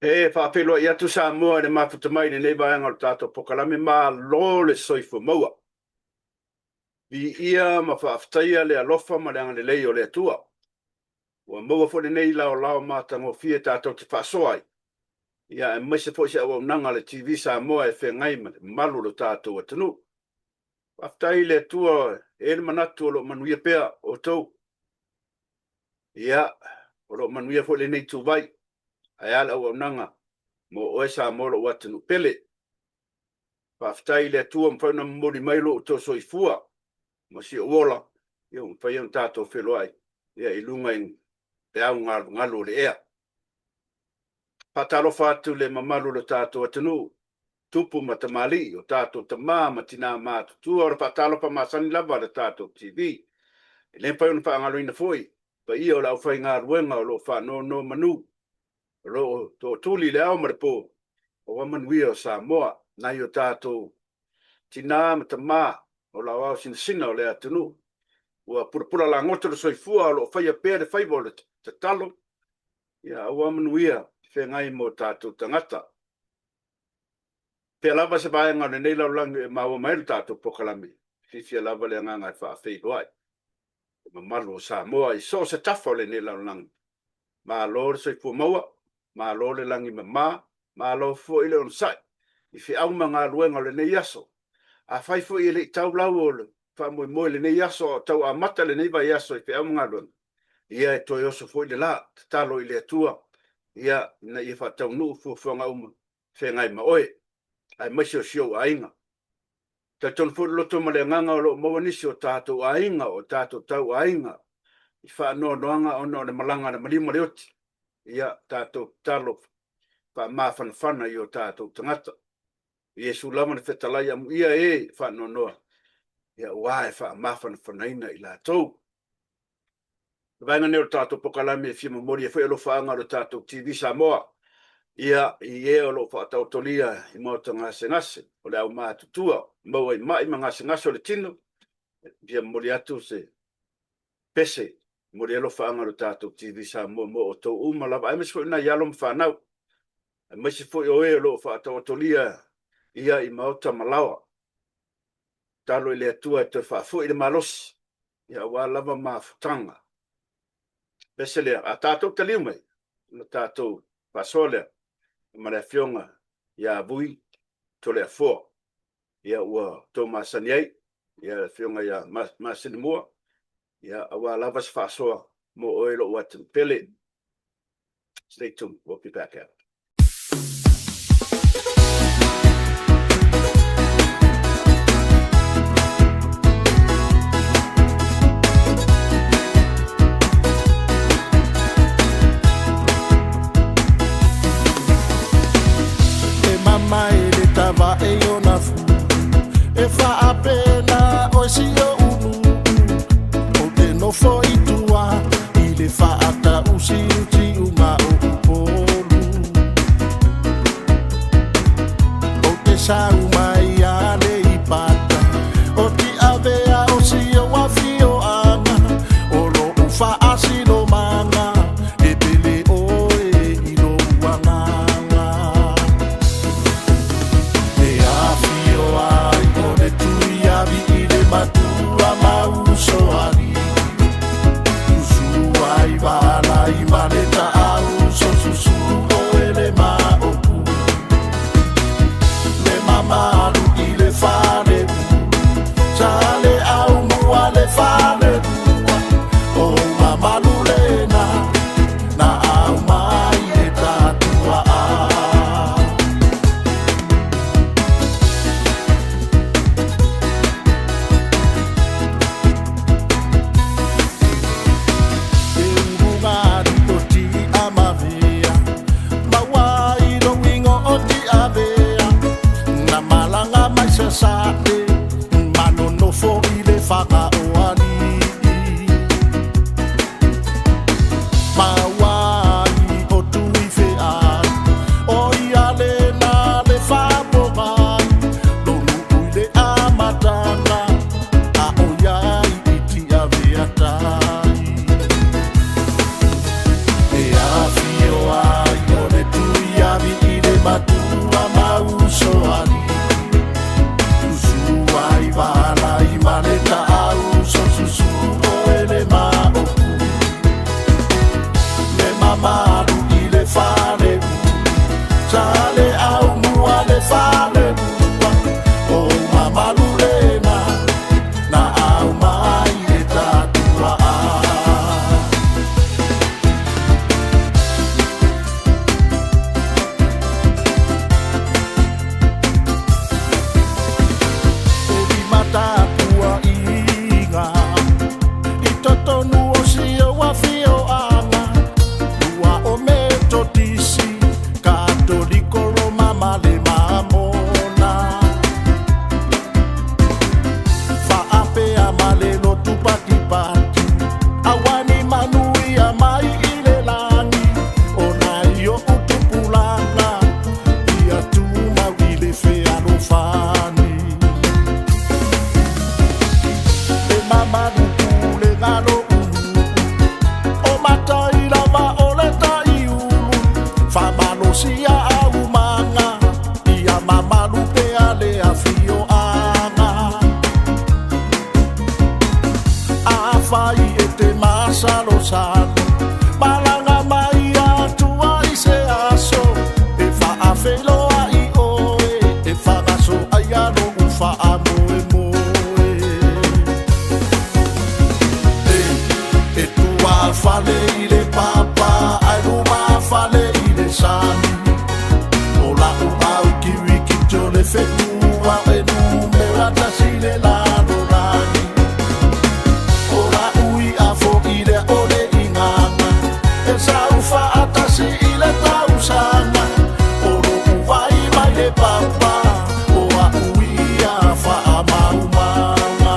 E faafeiloai atu Samoa i le mafuta mai i lenei vaega o le tatou polokalame. Malo le soifua maua. Viia ma faafetaia le alofa ma le agalelei o le Atua. Ua maua foi lenei laolao matagofie tatou te faasoa ai, ia aemaise foi se auaunaga a le TV Samoa e feagai ma le mamalu o le tatou atunuu. Faafetai i le Atua, e i ai le manatu o lo o manuia pea outou. Ia, o lo o manuia foi lenei ituvai, ae a le auaunaga mo oe Samoa lou atunuu pele. Faafetai i le Atua ua mafai ona momoli mai lo outou soifua ma si ou ola, ia ua mafai ona tatou feiloai ia i luga i le augalugalu o le ea. Faatalofa atu i le mamalu o le tatou atunuu, tupu ma tamalii, o tatou tama ma tina matutua, o le faatalofa masani lava a le tatou TV. E le mafai ona faagaloina foi paia o le aufaigaluega o lo o faanonomanu, o lo o tootuli i le ao ma le po, aua manuia o Samoa, nai o tatou tina ma tama o laoao sinasina o le atunuu. Ua pulapula lagoto le soifua o lo o faia pea le faiva o le tatalo, ia aua manuia feagai ma o tatou tagata. Pea lava se vaega o lenei lalolagi e maua mai le tatou polokalame, fiafia lava le agaga e faafeiloai le mamalu o Samoa i so o se tafa o lenei lalolagi. Malo le soifua maua, malo le lagi mama, malo foi le onosai i feau ma galuega o lenei aso. Afai foi e le i tau lau o le faamoemoe i lenei aso a o tau amata lenei vaiaso i feau ma galuega, ia e toe oso foi le la, tatalo i le Atua, ia, ina ia faataunuu fuafuaga uma feagai ma oe, aemaise o si ou aiga. Talitonu foi le loto ma le agaga o lo o maua nisi o tatou aiga, o tatou tauaiga i faanoanoaga ona o le malaga a le maliu ma le oti. Ia, tatou tatalo faamafanafana i o tatou tagata. O Iesu lava na fetalai amuia e faanoanoa, ia aua e faamafanafanaina i latou. Le vaega lenei o le tatou polokalame e fia momoli ai foi alofaaga o le tatou TV Samoa ia i e o lo o faataotolia i maota gasegase o le aumatutua, maua i mai ma gasegase o le tino. E fia momoli atu se pese, momoli ai alofaaga o le tatou TV Samoa mo outou uma lava, aemaise foi nai alo ma fanau, aemaise foi o e o lo o faataotolia ia i maota ma laoa. Tatalo i le Atua e toe faafoi le malosi, ia aua lava mafutaga. Pese lea, a tatou taliu mai, ona tatou faasoa lea ma le Afioga ia Vui Toleafoa. Ia ua outou masani ai, ia le Afioga ia Masinamua, ia aua lava se faasoa mo oe lou atunuu pele. Stay tuned, we'll be back after. E mama e le tavae ona fu E faapena oe si ou nuu Ou te nofo i tua I le faatausiusiuga o Upolu. Ou te sau mai Aleipata, o Tiavea o si ou afioaga, o lou faasinomaga, e pele oe i lou agaga. E afio ai o le Tuiavi i le matua. malosi a aumaga, ia mamalu pea le afioaga. Afai e te masalosalo, malaga mai atua i se aso, e faafeiloai oe, e fagaso ai a lou faamoemoe. E tuafale i le papa ae lumafale i le sami, o la'u au kirikiti o le fetua e numera tasi le lalolagi. O la'u i'a fo'i lea o le igaga, e sau fa'atasi i le tausaga, o lo'u vai mai le papa, o a'u ia fa'amaumauga.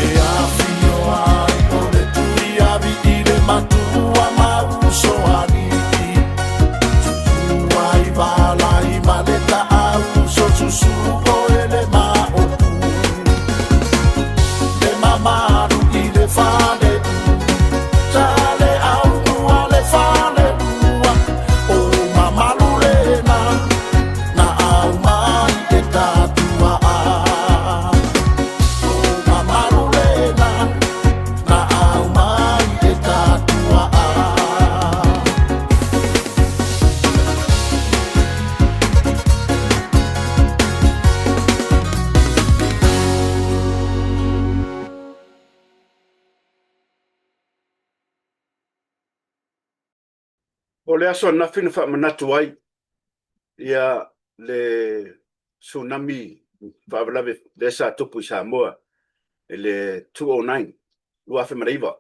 E afio ai o le Tuiavi i le matua ma uso alii, tutu ai valai ma le taau so susu o ele maopu, le mamalu i le fale sa le aunua le fale lua, o mamalu lena na au mai e tatua a. O mamalu lena na au mai e tatua a. O le aso ananafi na faamanatu ai ia le tsunami faalavelave lea sa tupu i Samoa i le 2009, 2009.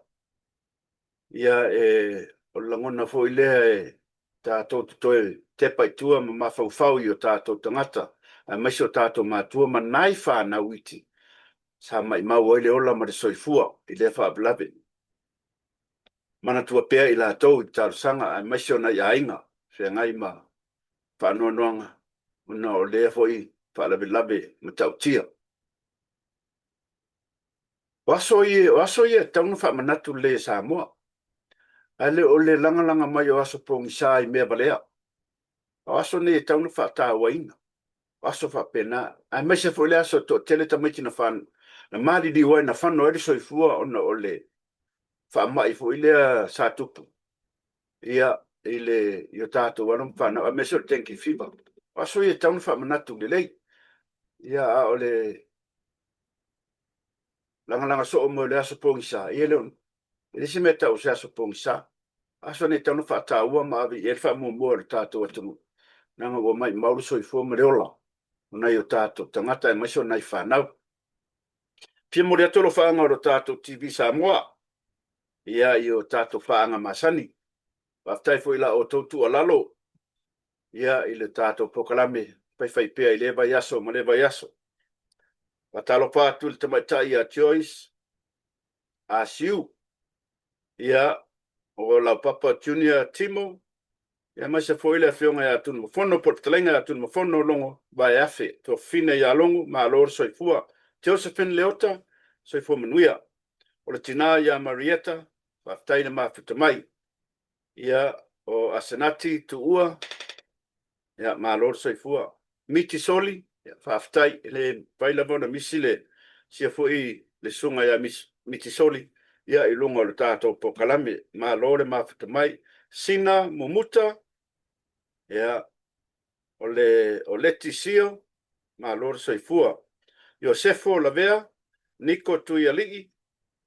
Ia e o le lagona foi lea e tatou te toe tepa i tua ma mafaufau i o tatou tagata aemaise o tatou matua ma nai fanau iti sa maimau ai le ola ma le soifua i lea faalavelave. Manatua pea i latou i talosaga aemaise o nai aiga feagai ma faanoanoaga ona o lea foi faalavelave matautia. O aso ia, o aso ia e tatau ona faamanatu lelei e Samoa, ae le o le lagalaga mai o aso pogisa i mea valea. O aso nei e tatau ona faatauaina, o aso faapena, aemaise foi le aso e toatele tamaiti na fa, na maliliu ai, na fano ai le soifua ona o le faamai foi lea sa tupu ia i le i o tatou alo ma fanau, aemaise o le dengue fever. O aso ia e tatau ona faamanatu lelei. Ia, a o le lagalaga soo mai o le aso pogisa, ia e le o, e le se mea tau o se aso pogisa. Aso nei e tatau ona faataua ma ave i ai le faamuamua a le tatou atunuu, leaga ua maimau le soifua ma le ola o nai o tatou tagata aemaise o nai fanau. Fia momoli atu alofaaga o lo tatou TV Samoa, ia i o tatou paaga masani. Faafetai foi i la outou tuualalo ia i le tatou polokalame faifaipea i lea vaiaso ma lea vaiaso. Faatalofa atu i le tamaitai ia Joyce Asiu, ia o Laupapa Junior Timo, ia aemaise foi le afioga ia Tunumafono po o le fetalaiga ia Tunumafono Logo Vaeafe, Tuafafine ia Logo, malo le soifua. Josephine Leota, soifua manuia. O le tina ia Marietta, faafetai le mafuta mai. Ia, o Asenati Tuua, ia, malo le soifua. Miti Soli, ia, faafetai, e le mafai lava ona misi le sia foi le susuga ia Miti Soli, ia, i luga o le tatou polokalame. Malo le mafuta mai. Sina Mumuta, ia, o le o Leti Sio, malo le soifua. Iosefo Lavea, Niko Tuialii,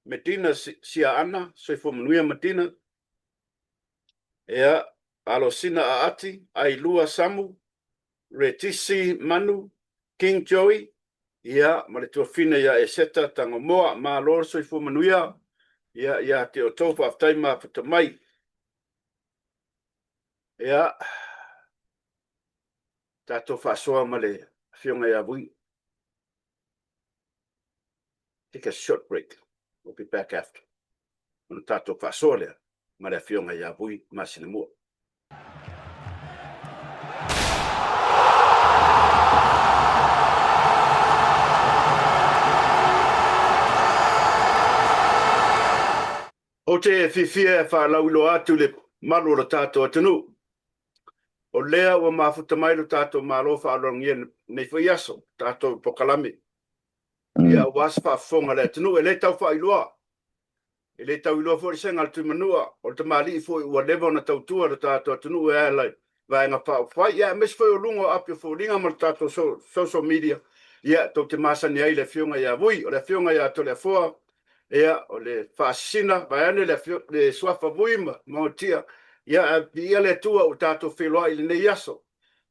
Medina Siaana, soifua manuia Medina. Ia, Alosina Aati, Ailua Samu, Retisi Manu, King Joey, ia, ma le tuafine ia Eseta Tangomoa, malo le soifua manuia, ia, ia te outou, faafetai mafuta mai. Ia, tatou faasoa ma le Afioga ia Vui. Take a short break. We'll be back after. Ona tatou faasoa lea ma le Afioga ia Vui Masinamua. Ou te fiafia e faalauiloa atu le Mamalu o lo tatou atunuu. O lea ua mafuta mai lo tatou Malo faaaloalogia i lenei foi aso, tatou polokalame. Ia aua se faafofoga a le atunuu e le tau faailoa. E le tau iloa foi le sega a le Tuimanua, o le tamalii foi ua leva ona tautua i lo tatou atunuu e ala i Vaega Faaupufai, ia aemaise foi o luga o api o foliga ma le tatou social media, ia tou te masani ai i le Afioga ia Vui, o le Afioga ia Toleafoa, ia o le Faasisina, vaeane le le suafa Vui ma Maotia, ia ae viia le Atua ua tatou feiloai i lenei aso.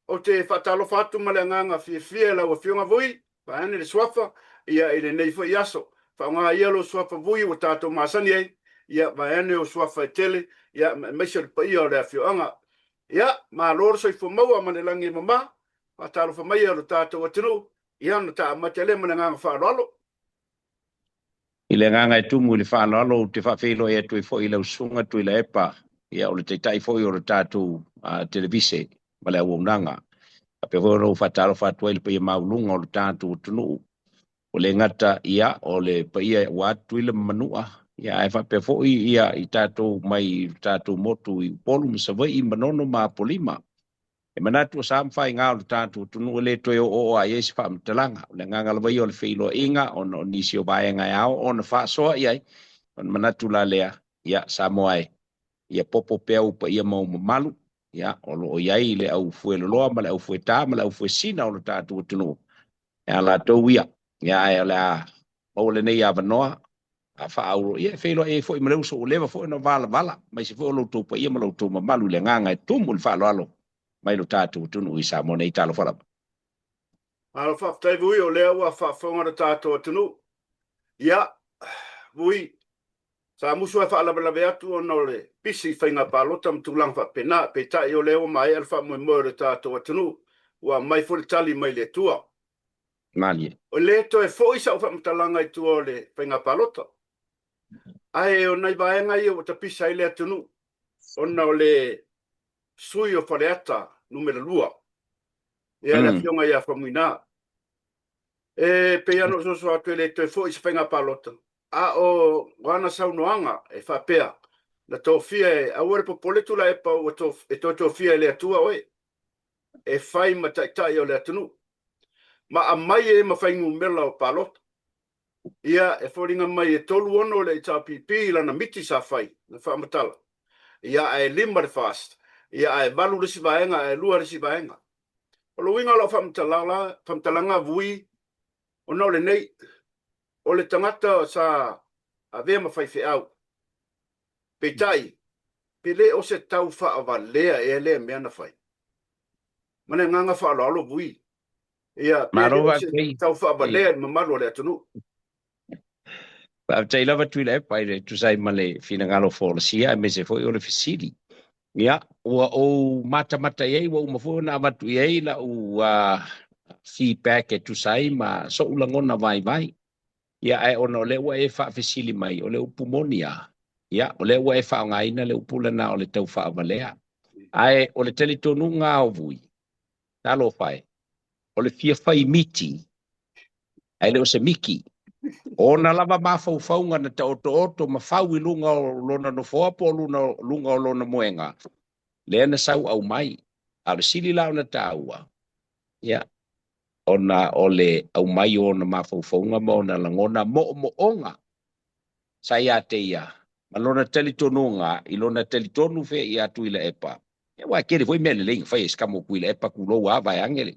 Ou te faatalofa atu ma le agaga fiafia i lau Afioga Vui, vaeane le suafa, ia i lenei foi aso. Faaaoga ia lou suafa Vui ua tatou masani ai, ia vaeane ou suafa e tele, ia aemaise o le paia o le afioaga. Ia, malo le soifua maua ma le lagi e mama, faatalofa mai e lo tatou atunuu, ia ona ta amata lea ma le agaga faaaloalo. I le agaga e tumu i le faaaloalo, ou te faafeiloai atu ai foi i lau Susuga Tuilaepa, ia o le Taitai foi o le tatou Televise ma le auaunaga. Faapea foi ona ou faatalofa atu ai i le paia maualuga o le tatou atunuu. Ua le gata ia o le paia aua Tutuila ma Manua, ia ae faapea foi ia i tatou mai i le tatou motu i Upolu ma Savaii, Manono ma Apolima. E manatu o sa ma faiga o le tatou atunuu e le toe oooo lava i ai se faamatalaga. O le agaga lava ia o le feiloaiga ona o nisi o vaega e ao ona faasoa i ai, ona manatu la lea, ia, Samoa e, ia popo pea ou paia ma ou mamalu, ia, o lo o i ai le au fueloloa ma le au fuetā ma le au fuesina o le tatou atunuu, e a latou ia, ia ae o le a maua lenei avanoa a faaaulo, ia e feiloai ai foi ma le uso ua leva foi ona valavala, aemaise foi o lo outou paia ma lo outou mamalu i le agaga e tumu i le faaaloalo mai lo tatou atunuu i Samoa nei. Talofa lava. Malo faafetai Vui o lea ua faafofoga lo tatou atunuu. Ia, Vui, sa musu lava e faalavelave atu ona o le pisi i faiga palota ma tulaga faapena, peitai o lea ua maea le faamoemoe o le tatou atunuu, ua aumai foi le tali mai le Atua. Malie. E le toe foi sau faamatalaga i tua o le faiga palota. Ae o nai vaega ia ua tapisa ai le atunuu ona o le sui o Faleata numera 2, ia le Afioga ia Faumuina. E pei ona ou soso atu e le toe foi se faiga palota, a o ana saunoaga e faapea, na tofia e, aua le popole Tuilaepa ua e toe tofia e le Atua oe. e fai ma taitai o le atunuu, ma aumai ai ma fuainumera o palota. Ia, e foliga mai e 36 le HRPP i lana miti sa fai, na faamatala, ia ae 5 le FAST, ia ae 8 le isi vaega ae 2 le isi vaega. O le uiga o lau faamatalaga Vui, ona o lenei, o le tagata sa avea ma faifeau, Peitai, pe le o se tau faavalea ea lea mea na fai? Ma le agaga faaaloalo Vui. Ia, pe le Malo o se faafetai. tau faavalea i le mamalu o le atunuu. Faafetai lava Tuilaepa i le tusa ai ma le finagalo folasia aemaise foi o le fesili. Ia, ua ou matamata i ai, ua uma foi ona avatu i ai lau feedback e tusa ai ma so'u lagona vaivai. Ia, ae ona o lea ua e faafesili mai, o le upu moni lava, ia, o lea ua e faaaogaina le upu lena o le tau faavalea. Ae o le talitonuga lava o Vui, talofa e, o le fia fai miti, ae le o se miki. O ona lava mafaufauga na taotooto ma fau i luga o lona nofoa po o luga o lona moega, lea na sau aumai. A o le sili la ona taua, ia, ona o le aumai o ona mafaufauga ma ona lagona moomooga sa ia te ia ma lona talitonuga i lona talitonu fea ia Tuilaepa. Ia aua e tele foi mea lelei na fai e si tama o Tuilaepa tulou a vaeane le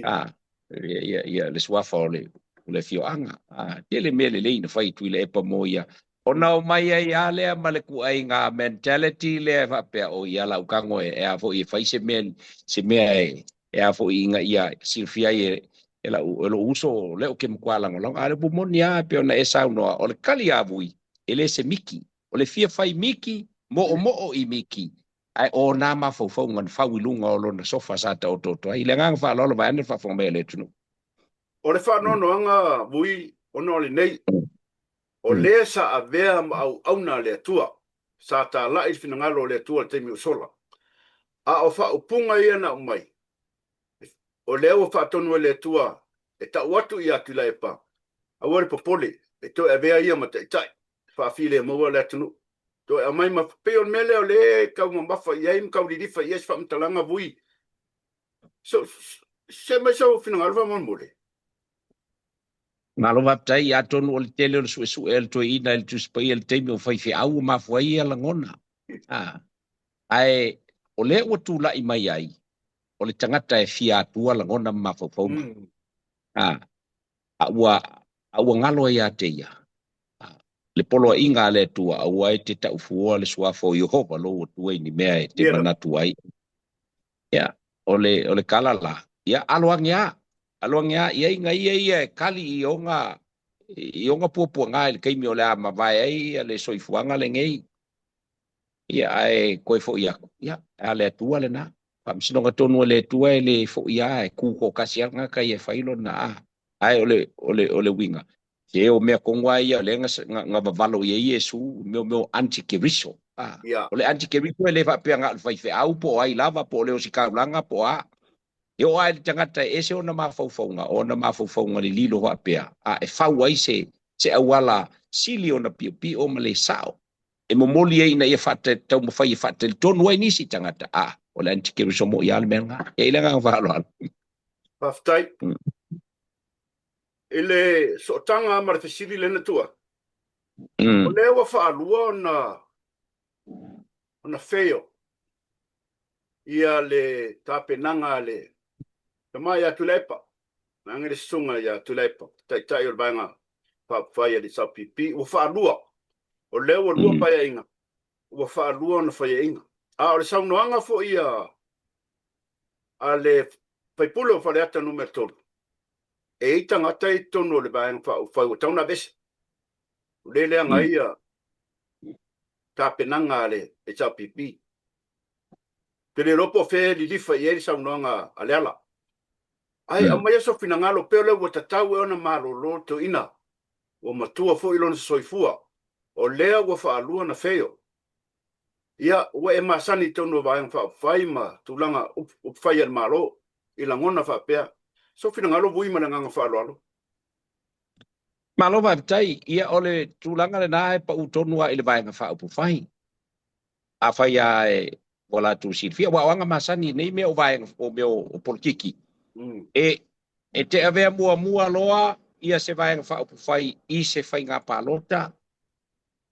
a ia ia le suafa o le o le afioaga. A tele mea lelei na fai e Tuilaepa mo ia ona omai ai a lea ma le kuaiga mentality lea e faapea o ia lau tago e a foi e fai se mea se mea e e a foi ina ia silafia ai e, e, lau, e lou uso o lea ou te matua lagolago. A o le upu moni lava e pei ona e saunoa, o le kali a Vui, e le se miki. O le fia fai miki, moomoo i miki, ae o nā mafaufauga na fau i luga o lona sofa sa taotooto ai. I le agaga faaaloalo vaeane le faafofoga mai a le atunuu. O le faanoanoaga Vui ona o lenei, o lea sa avea ma auauna a le Atua, sa talai le finagalo o le Atua i le taimi ua sola. A o faaupuga ia na aumai, o lea ua faatonu e le Atua e tau atu ia Tuilaepa, aua le popole, e toe avea ia ma taitai, e faafilemu le atunuu. Toe aumai ma pei o le mea lea o lea e taumamafa i ai ma taulilifa i ai se faamatalaga vui. So, se mai sou finagalo faamolemole. Malo faafetai, atonu o le tele o le suesue a le toeaina i le Tusi Paia i le taimi o faifeau ua mafua ai ia lagona. A, ae o lea ua tulai mai ai, o le tagata e fia atua lagona ma mafaufauga. A, a ua, a ua galo ai ia te ia, a, le poloaiga a le Atua, aua e te taufuoa le suafa o Iehofa lou Atua i ni mea e te manatu ai. Ia, o le, o le kala la, ia alo age a, alo age a i ai ga ia ia e kali i ona, i ona puapuaga i le taimi o le a mavae ai ia le soifuaga lenei. Ia, ae koe foi aku, ia, a le Atua lena. Faamasinoga tonu a le Atua e le foi a, e ku toatasi a le tagata ia e fai lona a. Ae o le, o le, o le uiga, se o mea tonu lava ia o lea na, na vavalo i ai Iesu, mea o mea o antikeriso. A, o le antikeriso e le faapea na o le faifeau po o ai lava, po o le ositaulaga po o a. E oo lava i le tagata e ese ona mafaufauga, o ona mafaufauga lililo faapea, a e fau ai se, se auala sili ona piopio ma le sao, e momoli ai ina ia taumafai e faatalitonu ai nisi tagata, a, o le antikeriso moi lava le mea lena. E i ai le agaga faaaloalo. Faafetai. I le sootaga ma le fesili lea na tuu atu, o lea ua faalua ona ona fail ia le tapenaga a le tama ia Tuilaepa, vaeane le susuga ia Tuilaepa, Taitai o le Vaega Faaupufai a le SLPP, ua faalua. O lea ua lua paeaiga, ua faalua ona faiaina. A o le saunoaga foi a a le sui usufono o Faleata Nu.3, e i ai tagata i totonu o le Vaega Faaupufai ua tatau ona aveese. O lea e leaga ai ia tapenaga a le HRPP. Ou te le iloa po o fea e lilifa i ai le saunoaga a Leala. Ae aumaia sou finagalo pei o lea ua tatau ea ona malolo le toeaina, ua matua foi lona soifua, o lea ua faalua ona fail. Ia, ua e masani i totonu o Vaega Faaupufai ma tulaga upufai a le Malo i lagona faapea. Sou finagalo vui ma le agaga faaaloalo. Malo faafetai. Ia, o le tulaga lena e pau tonu lava i le Vaega Faaupufai. Afai lava e ua latou silafia, aua o aga masani i nei mea o vaega, o mea o polokiki, e, e te avea muamua loa ia se Vaega Faaupufai i se faiga palota,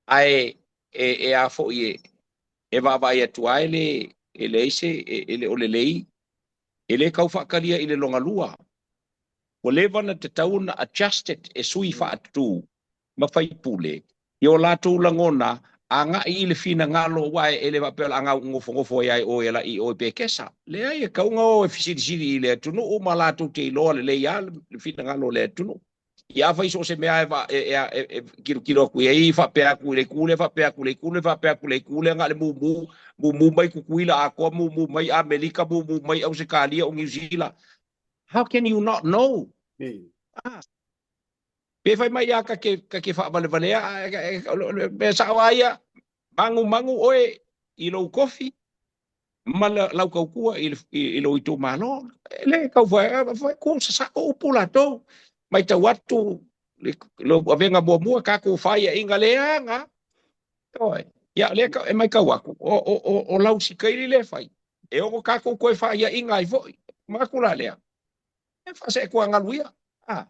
ae e, e a foi e, e vaavaai atu lava e le, e leai se, e, e le o lelei, e le tau faatalia i le lona lua. Ua leva ona tatau ona adjusted e sui faatutu ma faipule i o latou lagona agai i le finagalo aua e le faapea o le a nofonofo ai lava i o e laʻi i o i Pekesa. Leai, e tatau ona o e fesilisili i le atunuu ma latou te iloa lelei lava le finagalo o le atunuu. Ia afai so o se mea e, e, e, e tilotilo atu i ai faapea atu i le itu lea, faapea atu i le itu lea, faapea atu i le itu lea, na o le mumu, mumu mai Tutuila atoa, mumu mai Amerika, mumu mai Ausetalia, o Niu Sila. How can you not know? Ah. Pe fai mai ia ka ke, ka ke faavalevalea, mea sao lava ia, magumagu oe i lou kofi ma lau tautua i, i, i lou itumalo. E le tau fai, fai ku sasao upu latou. Matau atu lou avega muamua tatou faiaiga leaga. Ioe. Ia, lea e matau atu, o, o, o, o lau sikaili lea e fai, e ono tatou toe faiaiga ai foi. Manatu la lea, e faaseetua galu ia. A,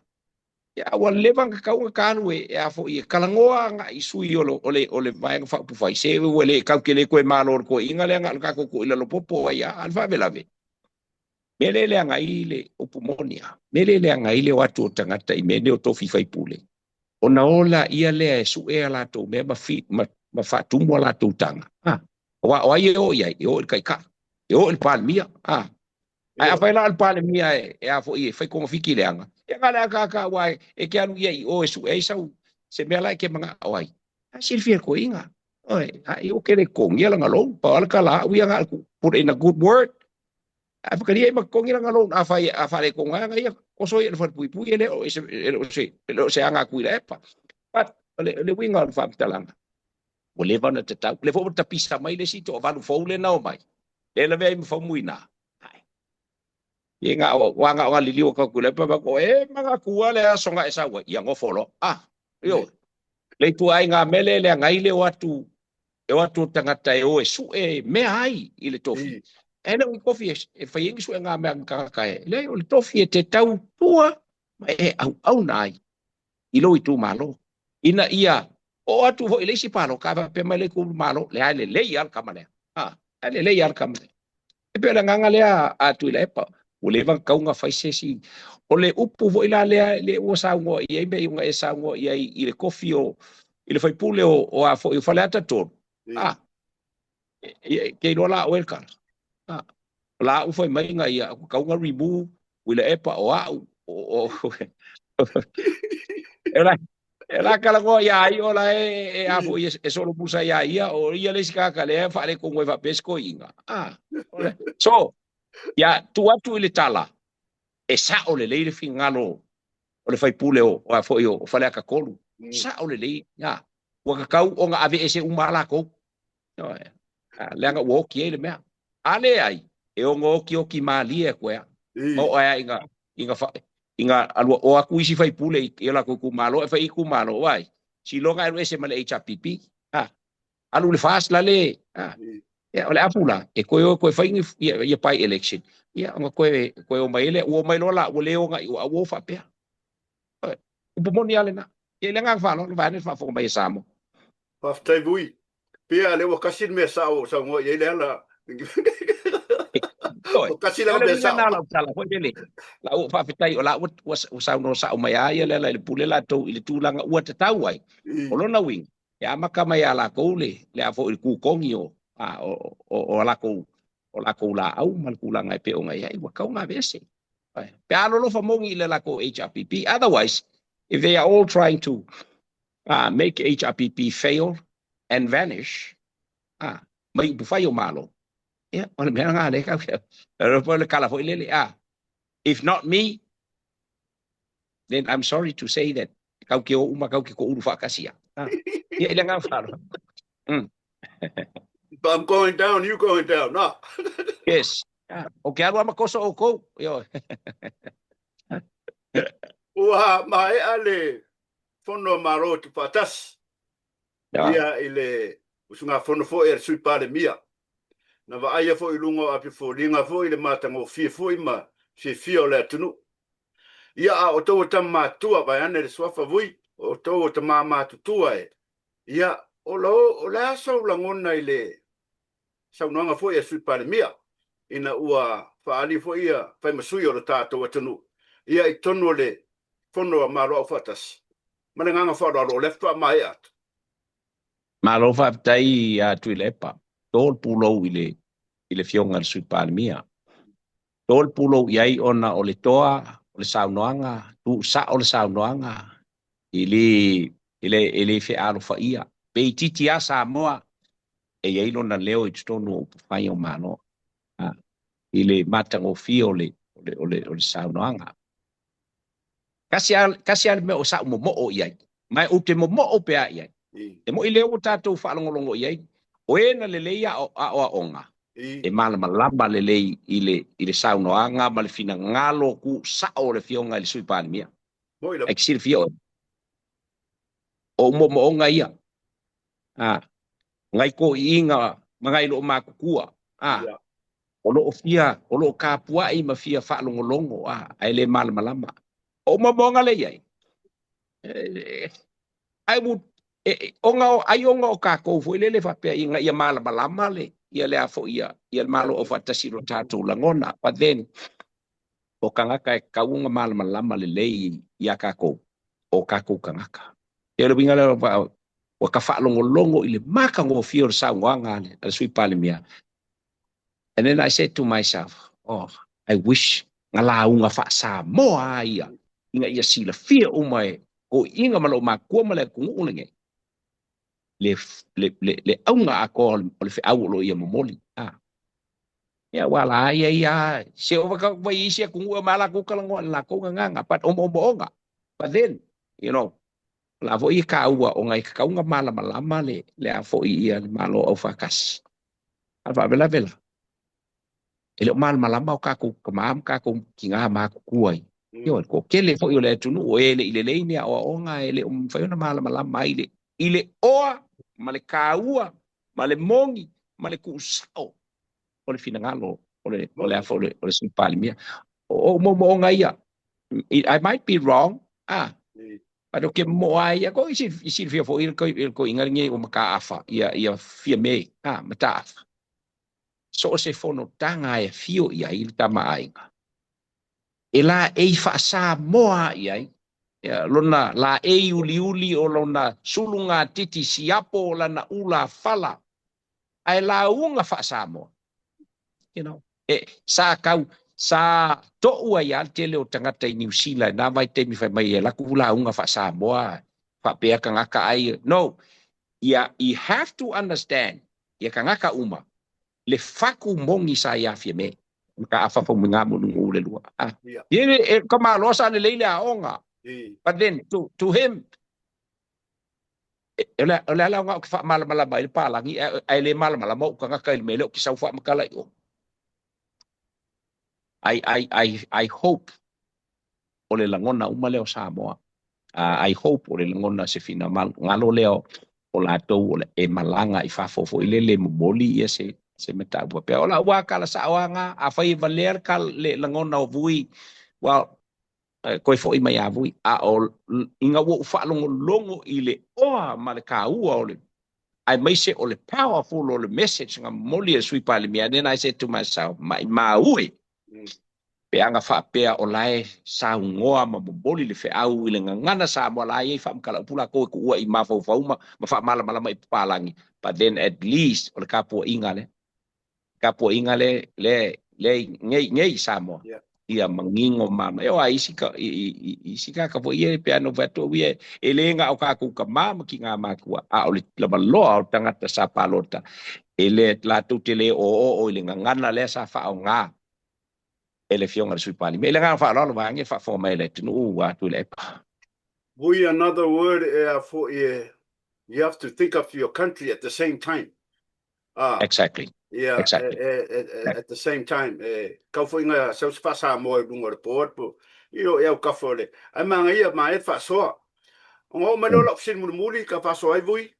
ia, ua leva ona tatau ona ta alu e, e a foi, e talanoa agai i sui o le, o le, o le Vaega Faaupufai, se ua le, tatou te le toe malo i le toeaiina lea na o le tatou toeaina lopopo ai lava. A o le faalavelave, mea lea e leaga ai le upu moni lava, mea lea e leaga ai le o atu o tagata i mea nei o tofi faipule, ona o laia lea e sue a latou mea ma, fi, ma, ma faatumu a latou taga. A, aua o ai e o i ai? E o i le Taitai, e o i le Palemia. A, ae afai la o le Palemia e, e a foi e fai kogafiti leaga, ia na o le akaaka aua e te alu ia i o e sue ai sau se mea la e te manao ai. A silafia e toeaiina. Oi, a i o ke le totogia lana loan, pau lava le tala au ia na o le put in a good word. Ae whakaria i makokongi lana loan, a whai, a whare ko ngā ia, koso ia le wharepuipui e le o se, e le o se, e le o se anga kui epa. But, o le, le uiga o le faamatalaga, ua leva ona tatau, le foi ua tapisa mai le isi toavalu fou lea na omai, lea lavea ai ma Faumuina. Ai. Ia ngā o, wā ngā o ngā liliu o kau lepa, ba ko e mangatua le aso ngā e sau ai, ia ngofo loa. Ah, io, le ituaiga mele leaga ai le o atu e o atu o tagata e o e suʻe mea ai i le tofi. E le o ni tofi e fai ai ni suega mea a ni tagata e leai, o le tofi e te tautua ma e auauna ai i lou itumalo ina ia oo atu foi i le isi paloka ae faapea mai le itumalo, leai, lelei lava le tama lea. A, lelei lava le tama lea. E pei o le agaga lea a Tuilaepa, ua leva ona tatau ona fai se isi. O le upu foi la lea lea ua saunoa i ai mea ona e saunoa i ai i le tofi o i le faipule o a foi o Faleata 3. A, e te iloa la oe le tala. A, o la au fai mai na ia ua tatau ona remove Tuilaepa o au. E la e la talanoa iā ia o la e a foi e solomusa iā ia, o ia le isi tagata lea e faaletonu ai faapea se toeaina. A, so, ia tuu atu i le tala, e sao lelei le finagalo o le faipule o a foi o Faleata 3. Sao lelei, ia, ua tatau ona aveese uma lava latou. Leaga ua oti ai le mea. A leai, e ono okioki malie atu ai lava. Ma oo ai lava ina, ina alu o atu isi faipule i o latou itumalo, e fai i itumalo, vaai, siloga e alu ese ma le HRPP. A, alu i le FAST la le, a, ia, o le afu la, e toe o e toe fai ni, ia, ia by election, ia, ona toe, toe o mai ai lea, ua o mai loa la, ua le ogaʻi, ua o faapea. Upu moni lava lena. Ia, i le agaga faaaloalo, vaeane le faafofoga mai a Samoa. Faafetai Vui. Pea lea ua kasi le mea sao ua saunoa i ai Leala. Ua kasi lava mea sao. Lau tala foi lele. La ua faafetai o la ua saunoa sao mai a ia Leala i le pule latou i le tulaga ua tatau ai. O lona uiga, e amata mai ia latou le le a foi le kūtogi o a o o latou o latou laau ma le tulaga e pei ona i ai, ua tatau ona aveese. Pe a alolofa moni i le latou HRPP. Otherwise, if they are all trying to make HRPP fail and vanish, mai upufai o Malo, ia, o le mea lena lea e tau, o le tala foi lele, if not me, then I'm sorry to say that kau ke o uma, kau ke koʻulu faatasi a. Ia, i le agaga faaaloalo. If I'm going down, you going down, no. Yes. O ke alu a ma koso ʻoukou. Ioe. Ua maea le Fono a Malo Tuufaatasi ia i le usugafono foi a le Sui Palemia. Na vaaia foi i luga o api foliga foi le matagofie foi ma fiafia o le atunuu. Ia a o outou o tama matutua vaeane le suafa vui, o outou o tama matutua e, ia o lo o le a sou lagona i le saunoaga foi a Sui Palemia ina ua faaali foi ia fai ma sui o lo tatou atunuu ia i totonu o le Fono a Malo Aufaatasi. Ma le agaga faaaloalo, o lea faatoa maea atu. Malo faafetai ia Tuilaepa. To le pulou i le i le Afioga i le Sui Palemia. To le pulou i ai ona o le toa o le saunoaga, tuusao le saunoaga, e le e le e le fealofaia. Pe itiiti lava Samoa, e i ai lona leo i totonu o upufai o Malo i le matagofie o le o le o le saunoaga. Tasi lava tasi lava le mea o sa'u momo'o i ai, ma ou te momo'o pea i ai. E mo'i lea ua tatou faalogologo i ai, o e na lelei aoaoga, e malamalama lelei i le i le saunoaga ma le finagalo tuusa'o o le Afioga i le Sui Palemia. Ae te silafia oe, o ou moomooga ia, a, nai toeaiina ma nai loomatutua, a, o lo o fia, o lo o tapuai ma fia faalogologo, a, ae le malamalama. O ou moomooga lea i ai, I would, ona o, ai ona o tatou foi lele faapea ina ia malamalama le, ia le a foi ia, ia le Malo Aufaatasi i lo tatou lagona. But then, o tagata e tatau ona malamalama lelei iā tatou, o tatou tagata. Ia o le uiga lea, ua ta faalogologo i le matagofie o le saunoaga a le Sui Palemia. And then I said to myself, oh, I wish na lauga faa-Samoa a ia, ina ia silafia uma e toeaiina ma loomatua ma le atunuu lenei, le, le, le, le auga atoa o le feau o lo o ia momoli. Ah. Ia, aua la ia ia, se ova ka vai isi atunuu e omai lava latou talanoa i le latou gagana, but o moomooga. But then, you know, o la foi e taua ona e tatau ona malamalama le, le a foi ia le Malo Aufaatasi. A faalavelave la, e le o malamalama o tatou tama ma tatou tina matutua i. Ioe, le toatele foi o le atunuu e le i lelei ni aoaoga e le o mafai ona malamalama ai i le, i le oa ma le taua. ma le moni ma le tuusao o le finagalo o le o le a foi o le Sui Palemia. O ou moomooga ia. I might be wrong, ah, but o ke moa ai ia ko i silafia foi le toeaina lenei o Mataafa ia ia Fiame, ah, Mataafa. So o se fonotaga e afio i ai le Tama a Aiga, e laei faa-Samoa i ai lona laei uliuli o lona sulugatiti siapo o lana ula fala, ae lauga faa-Samoa. You know, e, sa kau, sa toʻu ai lava le tele o tagata i Niu Sila i na vaitaimi fai mai e laku lauga faa-Samoa faapea tagata ai. No, ia, you have to understand, ia tagata uma, le faku moni sa ia Fiame. Ka afa fo nga mo nungu le lua. Ah. Yeah. Ye e ka malo sa le leile aoga. But then to him o le o le ala o ke faamalamalama ai le palagi ae le malamalama ou tagata i le mea lea ou te sau faamatala i o. I hope o le lagona uma lea o Samoa. I hope o le lagona se finagalo lea o latou o le e malaga i fafo foi lele e momoli ia se se mataupu faapea. O lau lava tala sao lava lena, afai e valea le tala le lagona o Vui, well, toe foi mai ia Vui. A o ina ua ou faalogologo i le oa ma le taua o le aemaise o le powerful o le message na momoli e le Sui Palemia, and then I said to myself, maimau e, pe ana faapea o la e saunoa ma momoli le feau i le gagana Samoa la e i ai faamatalaaupu latou e tuua i mafaufau ma ma faamalamalama i papalagi, but then at least o le tapuaiga lea, tapuaiga le le le nei nei i Samoa ia manino ma e o a isi ka i i isi tagata foi ia pe ana ou fai atu au ia e le na o tatou tama ma tina matua a o le lavaloa o tagata sa palota e le latou te le oooo i le gagana lea sa faaaoga e le Afioga i le Sui Palemia. I le agaga faaaloalo vaeane e faafofoga mai le atunuu ua atu i le epa. Vui another word e a foi e you have to think of your country at the same time. Ah. Exactly. Yeah, Exactly. E, e, e, at the same time, e, kau foi nga sau se faasamoa i luga o le board po, i o e au kafa o le, ai magaia ma e faasoa. Ona oo mai lea o lau fesili mulimuli ka faasoa ai Vui,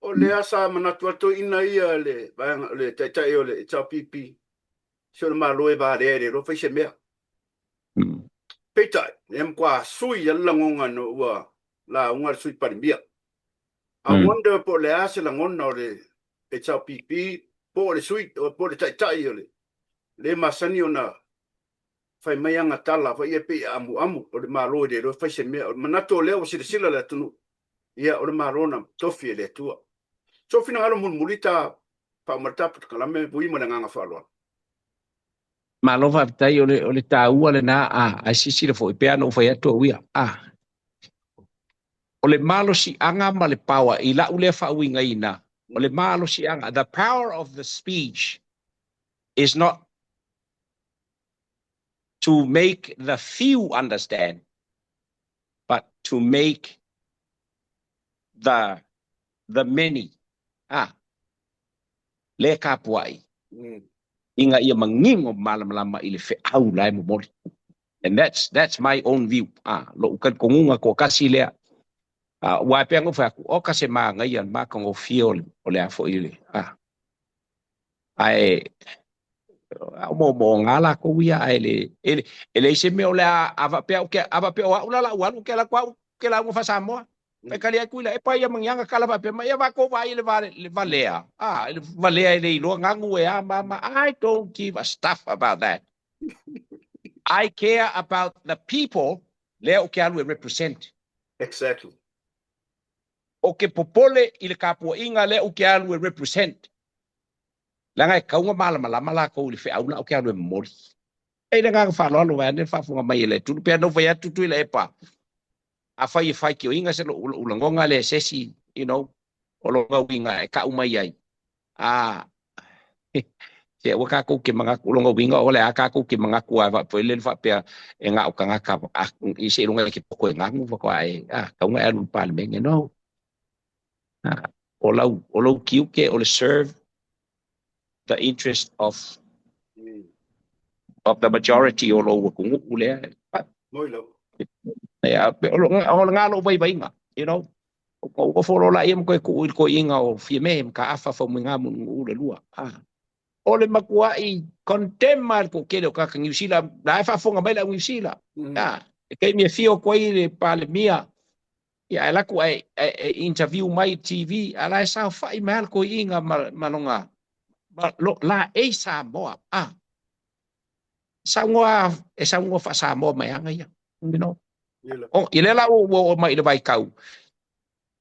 o lea sa manatu atu ina ia le vaega, le taitai o le HRPP, se o le Malo e valea e le iloa fai se mea. Peitai, e matua sui a le lagona ina ua lauga le Sui Palemia. I wonder po o le a se lagona o le HRPP po o le sui, po o le taitai o le le masani ona fai mai ana tala foi ia pei e amuamu o le Malo e le iloa fai se mea. O le manatu o lea ua silasila le atunuu, ia o le Malo na tofi e le Atua. So finagalo mulimuli ta faauma le ta polokalame Vui ma le agaga faaaloalo. Malo faafetai o le o le taua lena a ae silasila foi pei lava ona ou fai atu au ia a o le malosiaga ma le power i lau lea faauigaina o le malosiaga the power of the speech is not to make the few understand but to make the the many a lea e kapuai ina ia manino malamalama i le feau la e momoli. And that's that's my own view. Ah, lo'u talitonuga toatasi lea. Ah, aua e pei ona ou fai atu, oka se manaia le matagofie o le, o le a foi le, ah. Ae, a o moomooga latou ia, ae le, e le, e leai se mea o le a, a faapea ou te, a faapea o au la lau alu, ou te alu atu au, ou te lauga faa-Samoa. Fai tali atu ila, e pai ia ma ni ana tala faapea mai, ia matou vaai i le va, le valea, ah, le valea e le iloa ganu e a ma ma, I don't give a stuff about that. I care about the people lea ou te alu e represent. Exactly. Ou te popole i le tapuaiga lea ou te alu e represent. Leaga e tatau ona malamalama latou i le feau la ou te alu e momoli. E i le agaga faaaloalo vaeane le faafofoga mai e le atunuu. Pei ona ou fai atu Tuilaepa, afai e faitioina se lou lou lagoga lea e se isi, you know, o lona uiga e tau mai ai, a se aua tatou te manatu, o lona uiga o le a tatou te manatu lava foi lele faapea e na o tagata i seiloga e te poto e ganu faatoa e, a, tatau ona e alu i le Palemene. No. A, o lau, o lou tiute o le serve the interest of of the majority o lou atunuu lea. Moi lava. Ia, o lena lou vaivaiga, you know. Ou ofo loa laia ma toe tuu i le toeaina o Fiame ma Kaafa Faumuina Mulinuu le lua. O le matuai condemn lava e le toatele o tagata Niu Sila, la e faafofoga mai le au Niu Sila. I le taimi e afio atu ai le Palemia, ia ae alu atu ae interview mai i le TV, a o la e saofai mai lava le toeaina ma lona, ma laei Samoa. Saunoa, e saunoa faa-Samoa mai aga ia, you know. I lea la ua oo mai i le vaitau,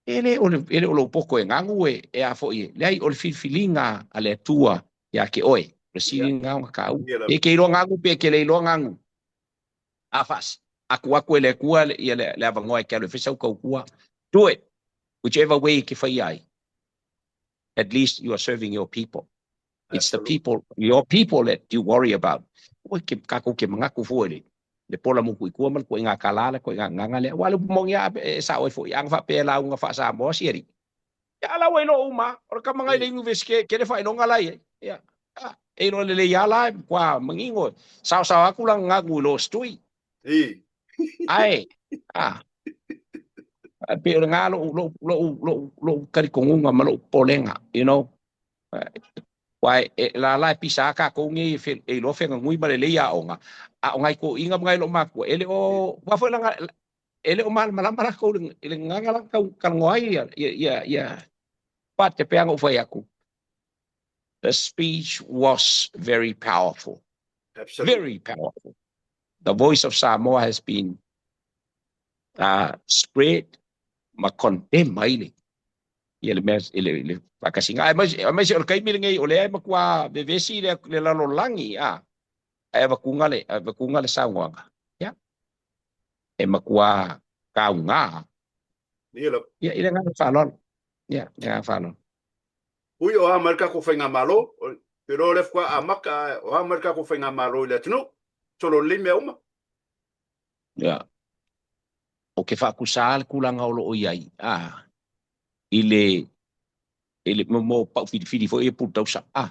e le o, e le o lou poto e ganu e, e a foi e, leai, o le filifiliga a le Atua ia te oe, o le sili lena ona taua. E te iloa ganu pe e te le iloa ganu, a faas atu atu e le Atua ia le, le avanoa e te alu e fai sau tautua, do it, whichever way e te faia ai, at least you are serving your people. It's the people, your people that you worry about. Ua ke kākou ke manatu fua i le, le pola motu i tua ma le toaiga kālā le toaiga agaga lea. Aua o le upu moni lava e sao ai foi, ana faapea e lauga faa-Samoa si alii, ia a la ua iloa uma lava, o le tama na i le Universite e tele faailoga la e i ai. Ia, a, e iloa lelei lava la e matua manino, e saosao atu lana ganu i lo Stui. Ae, a, e pei o lena lou, lou, lou, lou, lou talitonuga ma lou popolega, you know. Aua e lala e pisa lava tatou nei e iloa feganui ma lelei aoga, a o nai toeaiina ma nai loomatua, e le o, aua foi leaga e le o malamalama latou i le gagana la e tau talanoa ai ia, ia, ia, but e pei lava ona ou fai atu, the speech was very powerful. Absolutely. Very powerful. The voice of Samoa has been spread ma condemn ai le ia le mea i le, le faakasiga. Aemaise, aemaise o le taimi lenei o lea e matua vevesi le, le lalolagi, a, ae avatuga le, avatuga le saunoaga. Ia, e matua tauga. Ia lava. Ia, i le agaga faaaloalo. Ia, i le agaga faaaloalo. Ui, o a mai le tatou faigamalo, te iloa o lea faatoa amata, ae o a mai le tatou faigamalo i le atunuu, solo lelei mea uma. Ia, o ke faakusa le tulaga o lo o i ai, a, i le, i le mo pau filifili foi ia pulutausa, a,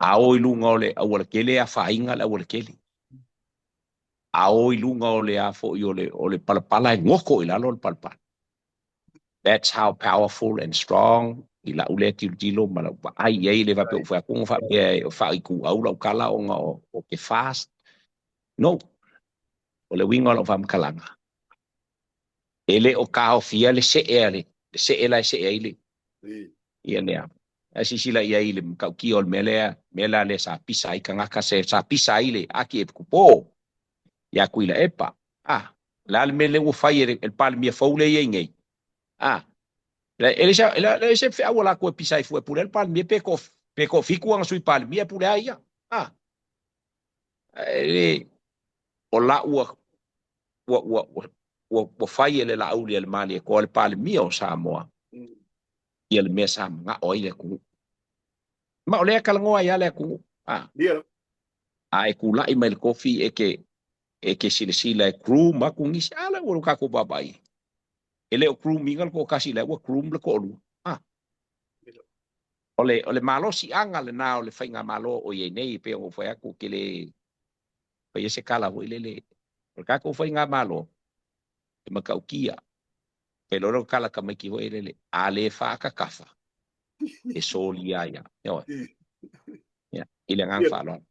a o i luga o le aualatele e afaina le aualatele. A o i luga o le a foi o le, o le palapala e goto i lalo le palapala. That's how powerful and strong i lau lea tilotilo ma lau vaai i ai, e le faapea ua fai atu ona faapea e faaituau lau tala ona o ke fast. No. O le uiga o lau faamatalaga, e le o taofia le see a le, le see la e see ai le, ia lea. Ae silasila i ai i le matautia o le mea lea, mea la lea sa pisa ai tagata, se sa pisa ai le Akiepikopo ia Tuilaepa. A, o le a le mea lea ua fai e le, e le Palemia fou lea e i ai nei? A, e le se, e le se feau a latou e pisa ai fua e pule ai le Palemia pe toa, pe toafitu ana Sui Palemia e pule ai ia. A, e le, o la ua, ua, ua, ua, ua, ua fai e le Laaulialemalietoa le Palemia o Samoa ia le mea sa manao ai le atunuu. Ma o lea e talanoa ai lava le atunuu. A, a e tulai mai le tofi e te, e te silasila e groom atu nisi, a lea ua tatou vaavaai i ai. E le o groom ina le toatasi, lea ua groom le toalua. A, o le, o le malosiaga lena o le faigamalo o i ai nei, e pei ona ou fai atu, ou te le faia se tala foi lele. O le tatou faigamalo, e matautia. Pei loa lea o tala tamaiti foi lele, a le faakakafa, e solia ai lava. Ioe. Ia, i le agaga faaaloalo.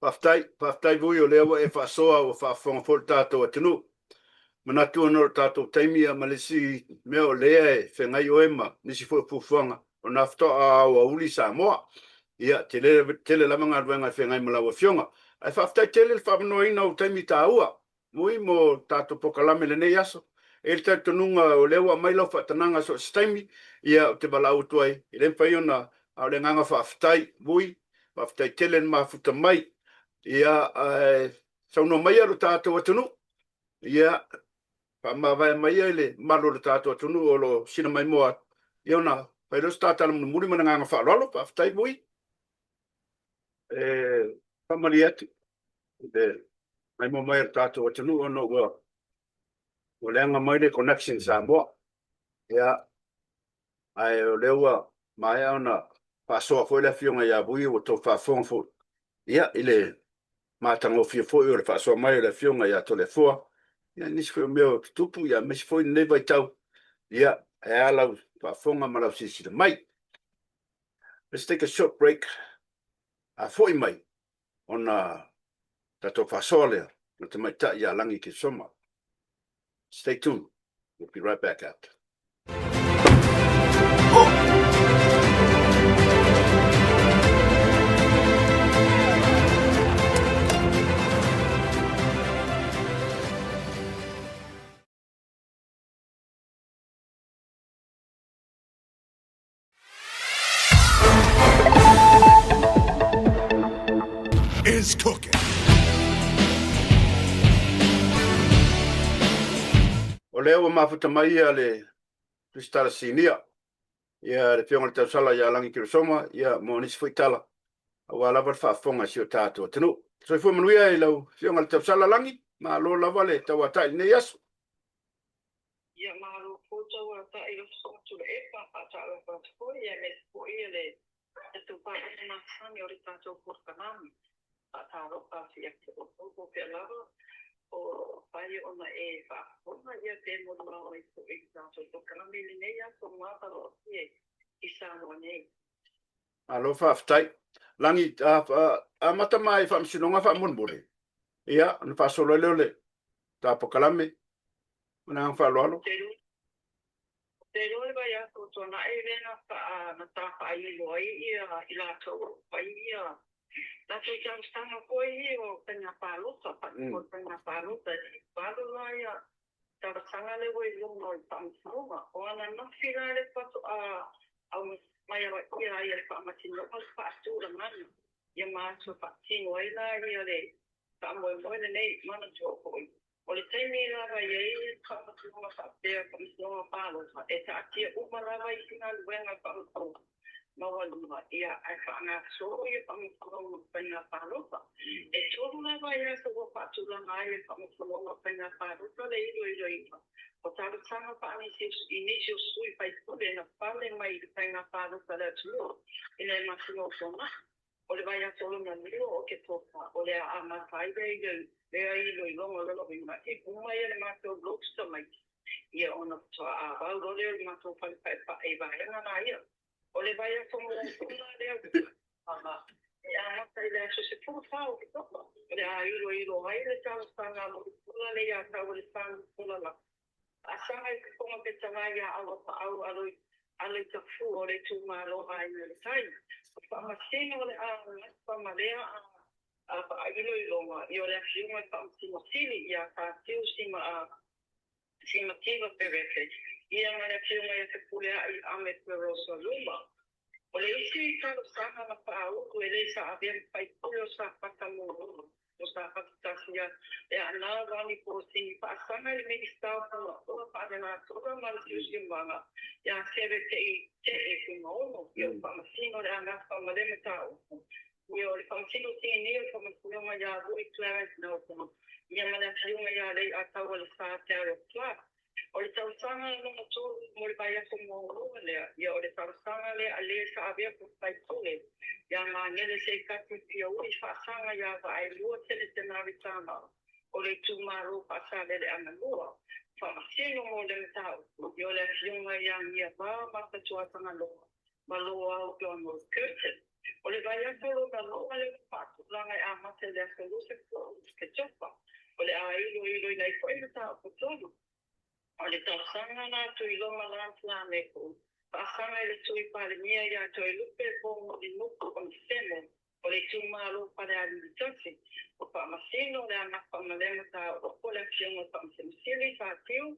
Faafetai, faafetai Vui o lea ua e faasoa ua faafofoga foi le tatou atunuu. Manatu ona o le tatou taimi ia ma le isi mea o lea e feagai oe ma nisi foi o fuafuaga o na faatoa aoauli Samoa. Ia, tele, tele lava galuega e feagai ma lau Afioga. Ae faafetai tele le faavanoaina o taimi taua Vui mo tatou polokalame i lenei aso. E i ai le talitonuga o lea ua aumai lau faatanaga so o se taimi, ia, ou te valaau atu ai, e le mafai ona, a o le agaga faafetai, Vui, faafetai tele le mafuta mai, ia, ae saunoa maia lo tatou atunuu, ia, faamavae maia i le mamalu o le tatou atunuu o lo o sila maimoa atu, ia ona fai lea o se ta tala mulimuli ma le agaga faaaloalo. Faafetai, Vui. E faamalie atu i le maimoa mai o le tatou atunuu ona ua ua leaga mai le connection i Samoa. Ia, ae o lea ua maea ona faasoa foi le Afioga ia Vui ua outou faafofoga foi, ia, i le matagofie foi o le faasoa mai o le Afioga ia Toleafoa. Ia, nisi foi o mea o tutupu, ia, aemaise foi lenei vaitau, ia, e a lau faafofoga ma lau silasila mai. Let's take a short break. A foi mai, ona tatou faasoa lea ma le tamaitai ia Lagi Kesoma. Stay tuned. We'll be right back after. Is cooking. O lea ua mafuta mai ia le Tusitala Sinia, ia le Afioga i le Tausala ia Lagi Kirosoma, ia mo nisi foi tala, aua lava le faafofoga a si o tatou atunuu. Soifua manuia i lau Afioga i le Tausala Lagi, malo lava le tauatai i lenei aso. Ia malo foi tauatai lau Susuga Tuilaepa, faatalofa atu foi aemaise foi le tatou paepaepa masani o le tatou polokalame. Faatalofa atu ia te outou po o fea lava o mafai ona e faafofoga ia pe molimau mai foi i le tatou polokalame i lenei aso matagofie i Samoa nei. Malo faafetai. Lagi, amata mai Faamasinoga faamolemole, ia ona faasolo ai lea o le ta polokalame. Ma le agaga faaaloalo. Te iloa le vaiaso ua tuanai lea na faa na tafaailo ai ia i latou o fai ia latou talosaga foi ia o faiga palota o faiga palota e 8 la ia talosaga lea ua i luga o le faamasinoga. O ananafi la lea faatoa aumai aloaia ai e le faamasinoga le faatulagaga ia ma aso e faatino ai la ia le faamoemoe lenei. Manatua foi O le taimi lava e i ai le faamasinoga faapea, faamasinoga palota, e taatia uma lava isi galuega faamasinoga maualuga, ia, ae faagasolo ia faamasinoga o faiga palota. E tolu lava ai aso ua faatulaga ai e le faamasinoga o faiga palota le iloiloina o talosaga faanisi i nisi o sui faipule na pale mai i le faiga palota a le atunuu i nai masina o tuanai. O le vaiaso lona lua o Oketopa, o le a amata ai lea iloiloga o lona uiga e uma ia le matou lotu tamaiti, ia ona faatoa āvau loa lea o le matou fale paepae i vaega la ia. O le vaiaso muamua la lea ua e amata i le aso 14 o Oketopa, o le a iloilo ai le talosaga a Mulipola le iā Taualesā Nicola Laka Faasaga i le Fofoga Fetalai ia Auapaau Aloitafua o le itumalo Aiga i le Tai. O le faamasino o le a gafa ma lea a faailoiloga i o le Afioga i le Faamasino Sili ia Fatiu Simativa Perete ia ma le Afioga ia Fepuleai Ahmed Perosa Luma. O le isi talosaga na faaulu e le sa avea ma faipule o Safata muamua, o Safata tasi ia le Aanao Lani Poosini faasaga i le Minisita o Punaoa Faalenatura ma le Siosiomaga ia Seve Te'i Te'e Fuimaono ia o le Faamasino o le Agafa ma le Mataupu ia o le Faamasino Sinia o le Faamasinoga ia Lui Clarence Nelson ia ma le Afioga ia Lei'ataualesa Daryl Clarke. O le tausaga lona tolu mo le vaiaso muamua lea, ia o le talosaga lea a le sa avea ma faipule ia Magele Seitasi Fiaui faasaga ia Vaaelua Seletenari Tamau o le itumalo Faasaleleaga 2, Faamasino mo le mataupu, ia o le afioga ia Niava Matatuatagaloa ma Loau Donald Curtin. O le vaiaso lona lua lea ua faatulaga e amata i le aso 20 o Oketopa, o le a iloiloina ai foi mataupu tolu. O le talosaga la a Tuiloma Lance Lameko, faasaga i le Sui Palemia ia Toelupe Poumulinuku Onesemo o le itumalo Falealili 1, o Faamasino le Agafa ma lea mataupu o le Afioga i le Faamasino Sili Fatiu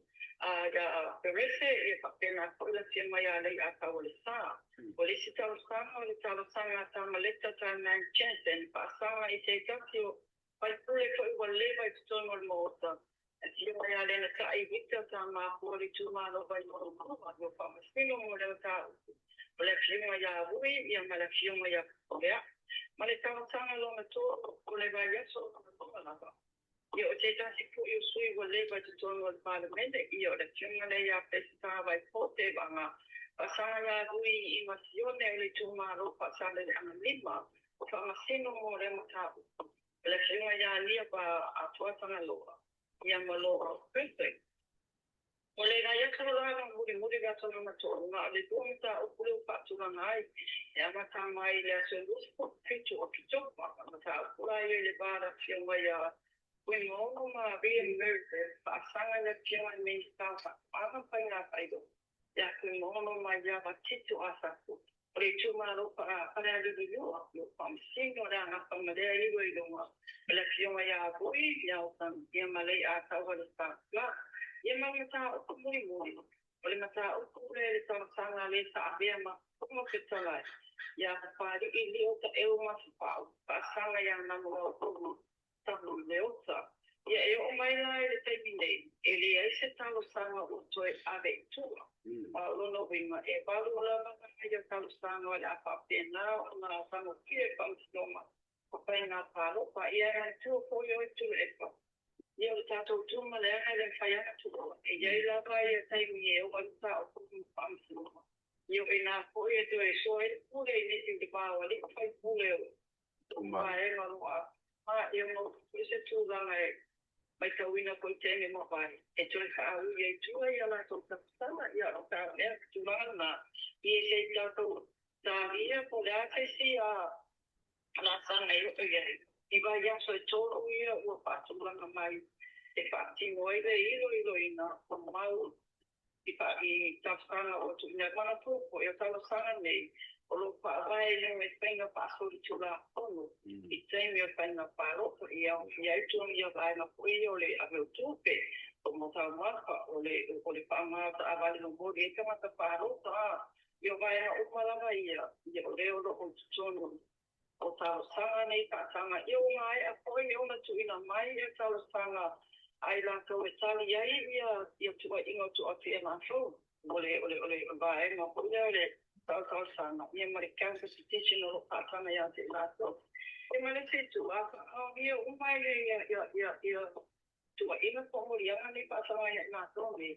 ia Perese ia faapena foi le Afioga ia Leiataualesa. O le isi talosaga o le talosaga a Tamaleta Taiman Jensen faasaga i se tasi o faipule foi ua leva i totonu o le Maota, Afioga ia Lenatai Victor Tamapua o le itumalo Vaimauga 2, ua faamasino mo le mataupu o le Afioga ia Vui ia ma le Afioga ia Lea. Ma le talosaga lona tolu o le vaiaso o lona lava. Ia o se tasi foi o sui ua leva i totonu o le Palemene, ia o le afioga lea ia Peseta Vaipote Vaga, faasaga ia Vui i Masione o le itumalo Faasaleleaga 5, o Faamasino mo lea mataupu, o le afioga ia Nia Atuatagaloa. Ia ma Law of Perfect. O le vaiaso la na mulimuli le aso lona toalua, o le lua mataupu lea ua faatulaga ai, e amata mai i le aso 27 o Oketopa. O le mataupu la ia i le va o le Afioga ia Fuimaono Maria Mervyn faasaga i le Afioga i le Minisita o Faatoaga ma Faiga Faiva, ia Fuimaono Maiava Tito Asafo, o le itumalo Falealili 2, o lo o faamasino le agafa ma lea iloiloga o le Afioga ia Vui ia ma Leiataua Le Fafla. Ia ma le mataupu mulimuli, o le mataupu lea i le talosaga a le sa avea ma Fofoga Fetalai ia Papalii Lio Taeu Masefau, faasaga ia Namulauulu Tanu Leota. Ia e oo mai la i le taimi nei, e leai se talosaga ua toe ave i tua. A o lona uiga, e valu lava la ia talosaga o le a faapena ona tagofia e Faamasinoga o Faiga Palota. Ia e manatua foi oe Tuilaepa, ia o le tatou tu ma le aga e le mafai lava ona tuua. E i ai lava ia taimi e oo ai mataupu i Faamasinoga. Ia o i ina foi e toe soa ai le pule i nisi o le va o alii ma faipule o vaega o lo o e ono oo foi se tulaga e matauina foi i taimi ua mavae, e toe faaui ai tua i a latou talosaga. Ia, o le tulaga lena, ia se i tatou talia po o le a se isi laasaga e oo i ai i vaiaso e tolu ia ua faatulaga mai e faatino ai le iloiloina o mau i talosaga ua tuuina atu. Manatua foi, o talosaga nei o lo o faavae i luga i faiga faasolitulafono i taimi o faiga palota, i aofia ai togia vaega foi ia o le ave o tupe, o mataumafa, o le o le faaaoga o taavale momoli ai tagata palota, ia o vaega uma lava ia, ia o lea o lo o i totonu o talosaga nei faataga. Ia ua maea foi ona tuuina mai ia talosaga a i latou e tali ai ia tuuaiga o toafia latou. O le, o le, o le vaega foi lea o le talosaga ia ma le counter petition o lo o faataga ia te i latou. Ia ma le isi itu, a faamaonia uma ia tuuaiga po o moliaga nei faataga ia i latou nei,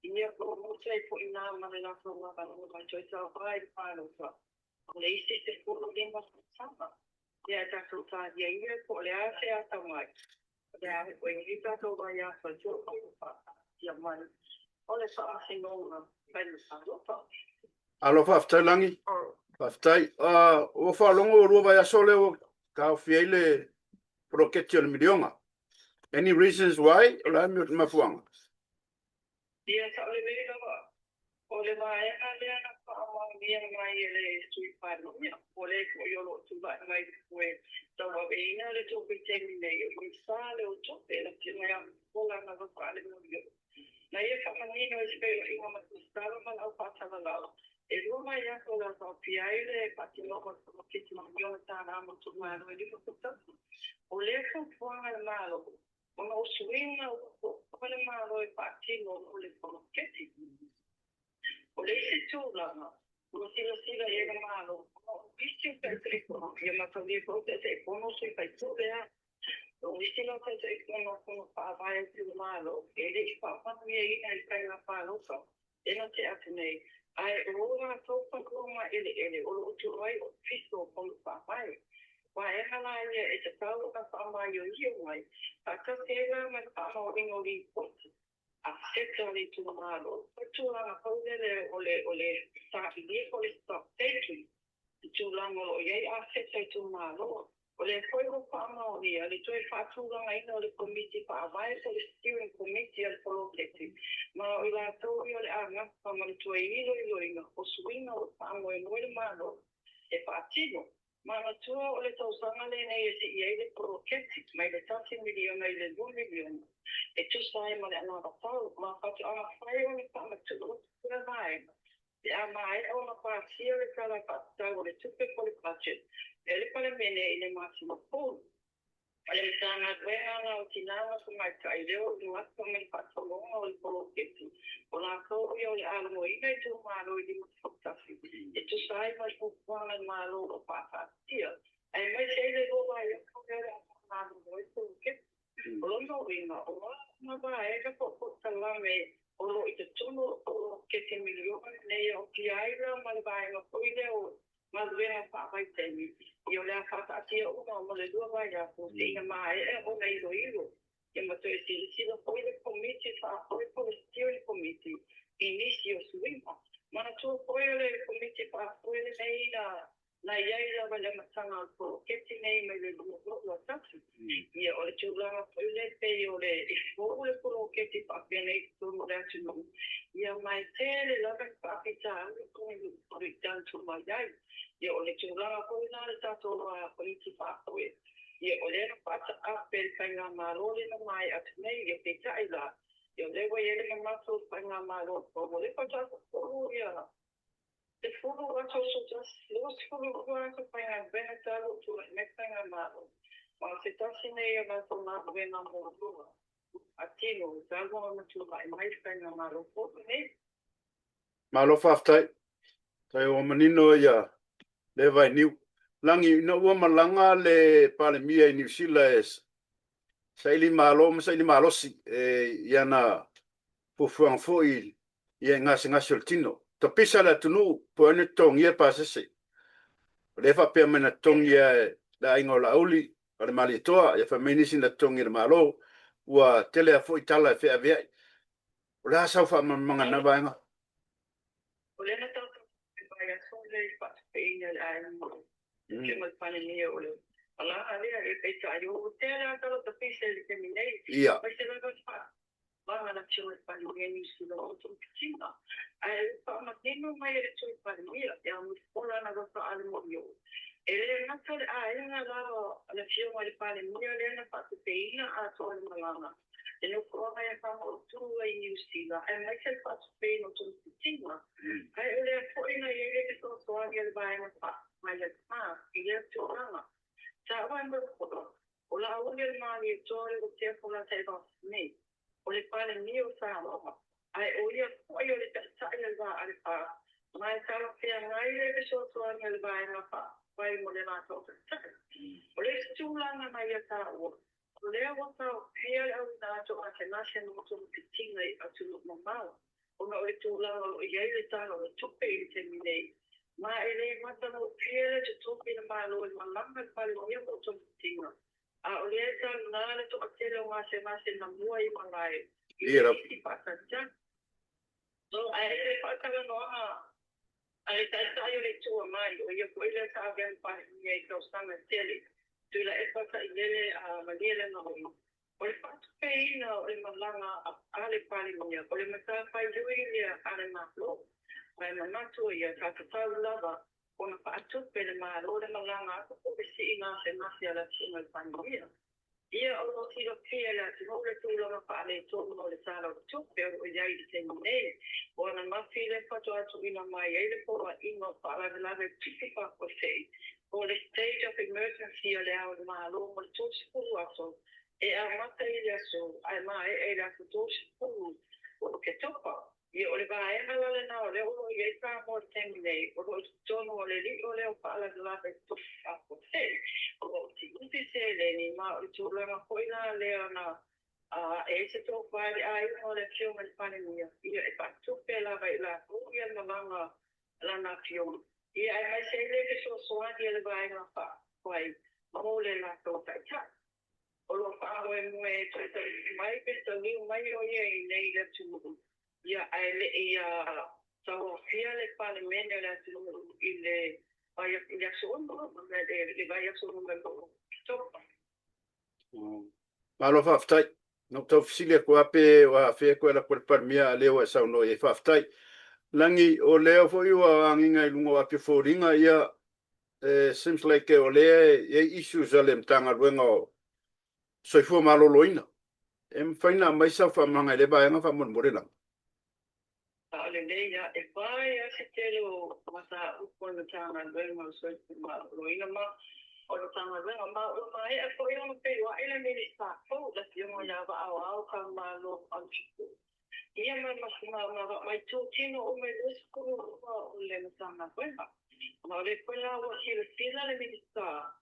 ia po o muta ai foi i ma le latou avanoa mai toe tauva i le palota o le isi 15 tausaga. Ia tatou talia ia po o le a se atamai. O le a ua i ai tatou vaiaso e toa ua faataatia mai o le Faamasinoga Faiga Palota. Alo, faafetai Lagi. Faafetai. Ua faalogo ua lua vaiaso lea ua taofi ai le poloketi o le miliona. Any reasons why? O le a le mafuaaga? Ia saolelei lava, o le vaega lea na faamaonia mai e le Sui Palemia, o le foi o lo o tulai mai i le foe tauaveina le tupe i taimi nei, o le Minisita lea o Tupe, le Afioga ia Mulipola Anarosa-Alemario. Na ia faamanino i se feiloaiga ma le Minisita ma le au faasalalau, e lua vaiaso o le a taofia ai le faatinoga o le poloketi miliona tala mo itumalo e 51. O lea fuafuaga a le Malo, Ona o suiga ua fuafua le Malo e faatino o le poloketi. O le isi tulaga ua silasila i ai le Malo, ona o nisi o Taitaifono, ia mataulia foi o Taitaifono o sui faipule a o nisi la o Taitaifono o Fono Faavae o itumalo e le i faamanuiaina i le faiga palota lea na tea atu nei, ae o o latou fanua eleele o lo o tuu ai Ofisa o Fono Faavae. Vaega la ia e tatau ona faamaioio mai, faatasi ai la ma le faamaoniga o lipoti a sector o le itumalo, o le tulaga foi lele o le o le sailia po o le stock taking i tulaga o lo o i ai aseta itumalo. O lea foi ua faamaonia le toe faatulagaina o le Komiti Faavae po o le Steering Committee a le poloketi, ma o i latou ia o le a gafa ma le toe iloiloina o suiga o lo o faamoemoe le Malo e faatino. Manatua o le tausaga lenei e sii ai le poloketi mai le tasi miliona i le lua miliona e tusa ai ma le anavatau ma faatoaga fai ona faamatuu atu lea vaega pe a maea ona pasia le Tala Faatatau o le Tupe po o le Budget e le Palemene i le masina fou. O le Matagaluega la o Tinā ma Tamaitai lea o gafa ma le faatinoga o le poloketi, o latou ia o le a logoina itumalo e 51 e tusa ai ma le fuafuaga a le Malo o lo o faataatia, aemaise ai le lua vaiaso lea o le a faamalolo ai le poloketi. O lona uiga, o a uma vaega po o polokalame o lo o i totonu o le poloketi miliona lenei e aofia ai la ma le vaega foi lea o galuega faavaitaimi, ia o le a faataatia uma mo le lua vaiaso seia maea ona iloilo. Ia ma toe silasila foi le Komiti Faafoe po o le Steering Committee i nisi o suiga. Manatua foi o le Komiti Faafoe lenei na na i ai lava i le amataga o le poloketi nei mai le 2021. Ia o le tulaga foi lea e pei o le e fou le poloketi faapenei i totonu o le atunuu, ia ma e tele lava ni faafitauli po o ni luitau e tulai ai. Ia o le tulaga foi lena i le tatou Komiti Faafoe, ia o lea na faataape e le Faigamalo lea na maea atu nei, ia peitai la, ia o lea ua i ai le manatu o le Faigamalo fou, o lea faatoa 10 ia 10 aso 22 aso faigaluega talu ona tulai mai le Faigamalo, ma o se tasi nei o latou galuega muamua a tino talu ona tulai mai le Faigamalo fou lenei. Malo faafetai. Tai ua manino ia lea vainiu. Lagi, ina ua malaga le Palemia i Niu Sila e saili malo ma saili malosi e i ana fuafuaga foi ia i gasegase o le tino. Tapisa le atunuu po o ai na totogia le pasese. O lea e faapea mai na totogia e le aiga o Laauli o le Malietoa, ia fai mai nisi na totogi e le Malo. Ua tele lava foi tala e feaveai. O le a sau faamalamalamaga i lena vaega? O lea na tatou i le vaiaso lea i le faatupeina e le aiga o le Afioga i le Palemia o le malaga lea, e peitai ua tele lava tala tapisa i le taimi nei, aemaise lava le faalaga a le Afioga i le Palemia i Niu Sila o togafitiga. Ae ua faamanino mai e le Tui Palemia ia Mulipola Anarosa Molioo, e le gata le aiga lava a le Afioga i le Palemia lea na faatupeina atoa le malaga, Le nofoaga e faamautu ai i Niu Sila aemaise le faatupeina o togafitiga, ae o lea foi na i ai le fesoasoani a le Vaega Faapae a le FAST i lea tulaga. Taua e Mulipola, o Laauli o le Malietoa le ua tea Falataivao nei, o le Palemia o Samoa, ae o ia foi o le Taitai o le Vaa a le FAST, ma e talafeagai le fesoasoani a le Vaega Faapae mo le latou Taitai. O le isi tulaga na ia taua, O lea ua taofia le auina atu o gasegase ma togafitiga i atunuu mamao ona o le tulaga o lo o i ai le Tala o le Tupe i le taimi nei, ma e le matagofie le totogi a le Malo e malaga i le Palemia mo togafitiga, a o lea e taugā le toatele o gasegase na mua i malae i le isi faatalitali. Ae i le faatalanoaga a le Taitai o le Itu Agai, o ia foi lea sa avea ma Palemia i tausaga e tele, Tuilaepa Sailele a Malielegaoi, o le faatupeina o le malaga a le Palemia, o le matafaioi lea a le Malo, ma e manatu o ia sa tatau lava ona faatupe le Malo le malaga atu po o le sii gasegase a le Afioga i le Palemia. Ia, o lo o silafia e le atunuu le tulaga faaletonu o le Tala o le Tupe o lo o i ai i le taimi nei. O ananafi lea faatoa tuuina mai ai le poloaiga o faalavelave tupu faafuasei po o le State of Emergency a Le Ao o le Malo mo le 30 aso, e amata i le aso ae maea i le aso 30 o Oketopa. Ia, o le vaega la lena o lea o lo o i ai Samoa i le taimi nei, o lo o i totonu o le liʻo lea o faalavelave faafuasei, o lo o utiuti seleni, ma o le tulaga foi la lea na ae ai se tofa i le aiga o le Afioga i le Palemia, ia e faatupe lava e i latou ia le malaga a lana afioga, ia aemaise ai le fesoasoani a le Vaega Faaupufai mo le latou taitai. O lo o faamoemoe e toe taliu mai pe taliu mai o ia i inei i le atunuu, ia ae le i tauaofia le Palemene o le atunuu i le i le aso 6, le vaiaso numera 2 o Oketopa. Malo faafetai. Na ou tau fesili atu lava pe o afea e toe alu atu ai le Palemia a o lea ua e saunoa i ai. Faafetai. Lagi, o lea foi ua agiga i luga o api o foliga, ia, e seems like o lea e i ai issues a le Matagaluega o Soifua Maloloina. E mafai ona aumai sau faamalamalamaga i lea vaega faamolemole lava? Sao lelei lava, e fai lava se tele o mataupu a le Matagaluega o le Soifua Maloloina ma o le Matagaluega, ma ua maea foi ona feiloai le Minisita fou, le Afioga ia Vaaoao Taumalo Autupuu. Ia ma ma ma itutino uma e 22 o le Matagaluega. Ma o lea foi la ua silasila le Minisita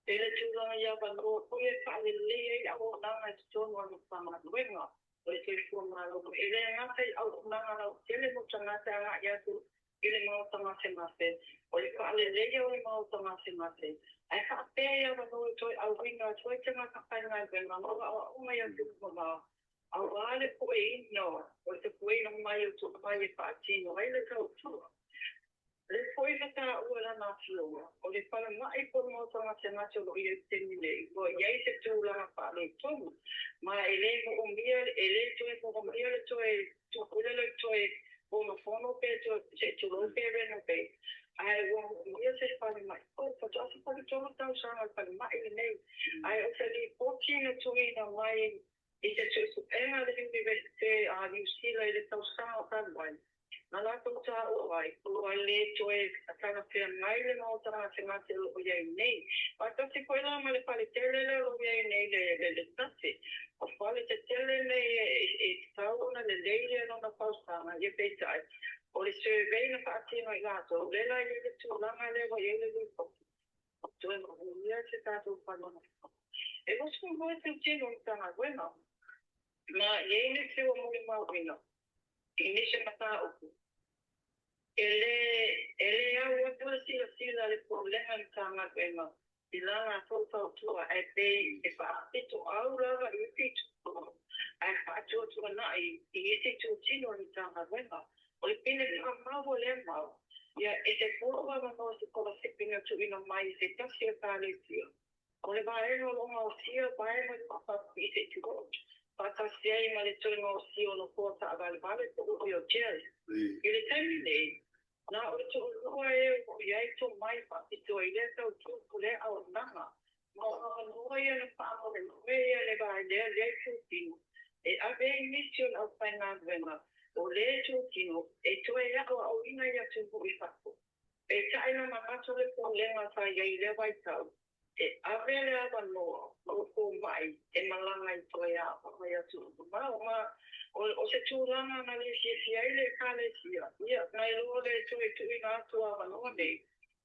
i le tulaga i avanoa foi e faalelei ai le auaunaga i totonu o le Matagaluega o le Soifua Maloloina. E le gata i auaunaga lautele mo tagata agai atu I le maota gasegase, o le faaleleia o le maota gasegase, ae faapea e avanoa e toe auina atu ai tagata faigaluega mo aoaoga i atunuu mamao, aua le pueina o le tapueina mai o tomai e faatino ai le tautua. O lea foi na taua e lana afioga, o le falemai po o le maota gasegase o lo o i ai i le taimi nei, ua i ai se tulaga faaletonu, ma e le moomia, e le toe moomia le toe tuuina le toe fonofono pe toe, se i tulou, pe renovate, ae ua moomia se falemai fou. Faatoa 13 tausaga o le falemai lenei, ae o se lipoti na tuuina mai i se suesuega a le Yunivesite a Niu Sila i le tausaga talu ai, Na latou taua ai, ua le toe talafeagai le maota gasegase o lo o i ai nei. Faatasi foi la ma le fale tele lea o lo o i ai nei le le Tate. O fale tetele nei e tatau ona lelei le lona fausaga, ia peitai, o le survey na faatino e i latou, lea la e i ai le tulaga lea ua i ai le lipoti, toe manuia se tatou fale. E 22 itutino o le Matagaluega, ma e i ai nisi ua molimauina i nisi mataupu, e le e le au atu le silasila a le Pulega i Matagaluega i la latou fautua ae pei e faapitoau lava i isi itu ae faatuatuanai i isi itutino o le Matagaluega. O le pine faamau o lea mau, ia e te pulu avanoa i se kolasipi na tuuina mai e se tasi o Ekalesia. O le vaega o lo o gaosia vaega i faapapii se i tulou, faatasi ai ma le toe gaosia o nofoa taavalevale po o wheelchairs. I le taimi nei, na o le toalua e o lo o i ai tomai faapitoa i lea tautua po lea auaunaga, ma o avanoa ia na faamoemoe ia le vaelea lea itutino e ave ai nisi o le aufaigaluega o lea itutino e toe aoaoina i atunuu i fafo. Peitai na manatu le Pulega sa i ai i lea vaitau, e ave le avanoa mo fomai e malaga i toe aoga i atunuu mamao. Ma o se tulaga na le fiafia ai le Ekalesia, ia, na iloa le toe tuuina atu o avanoa nei,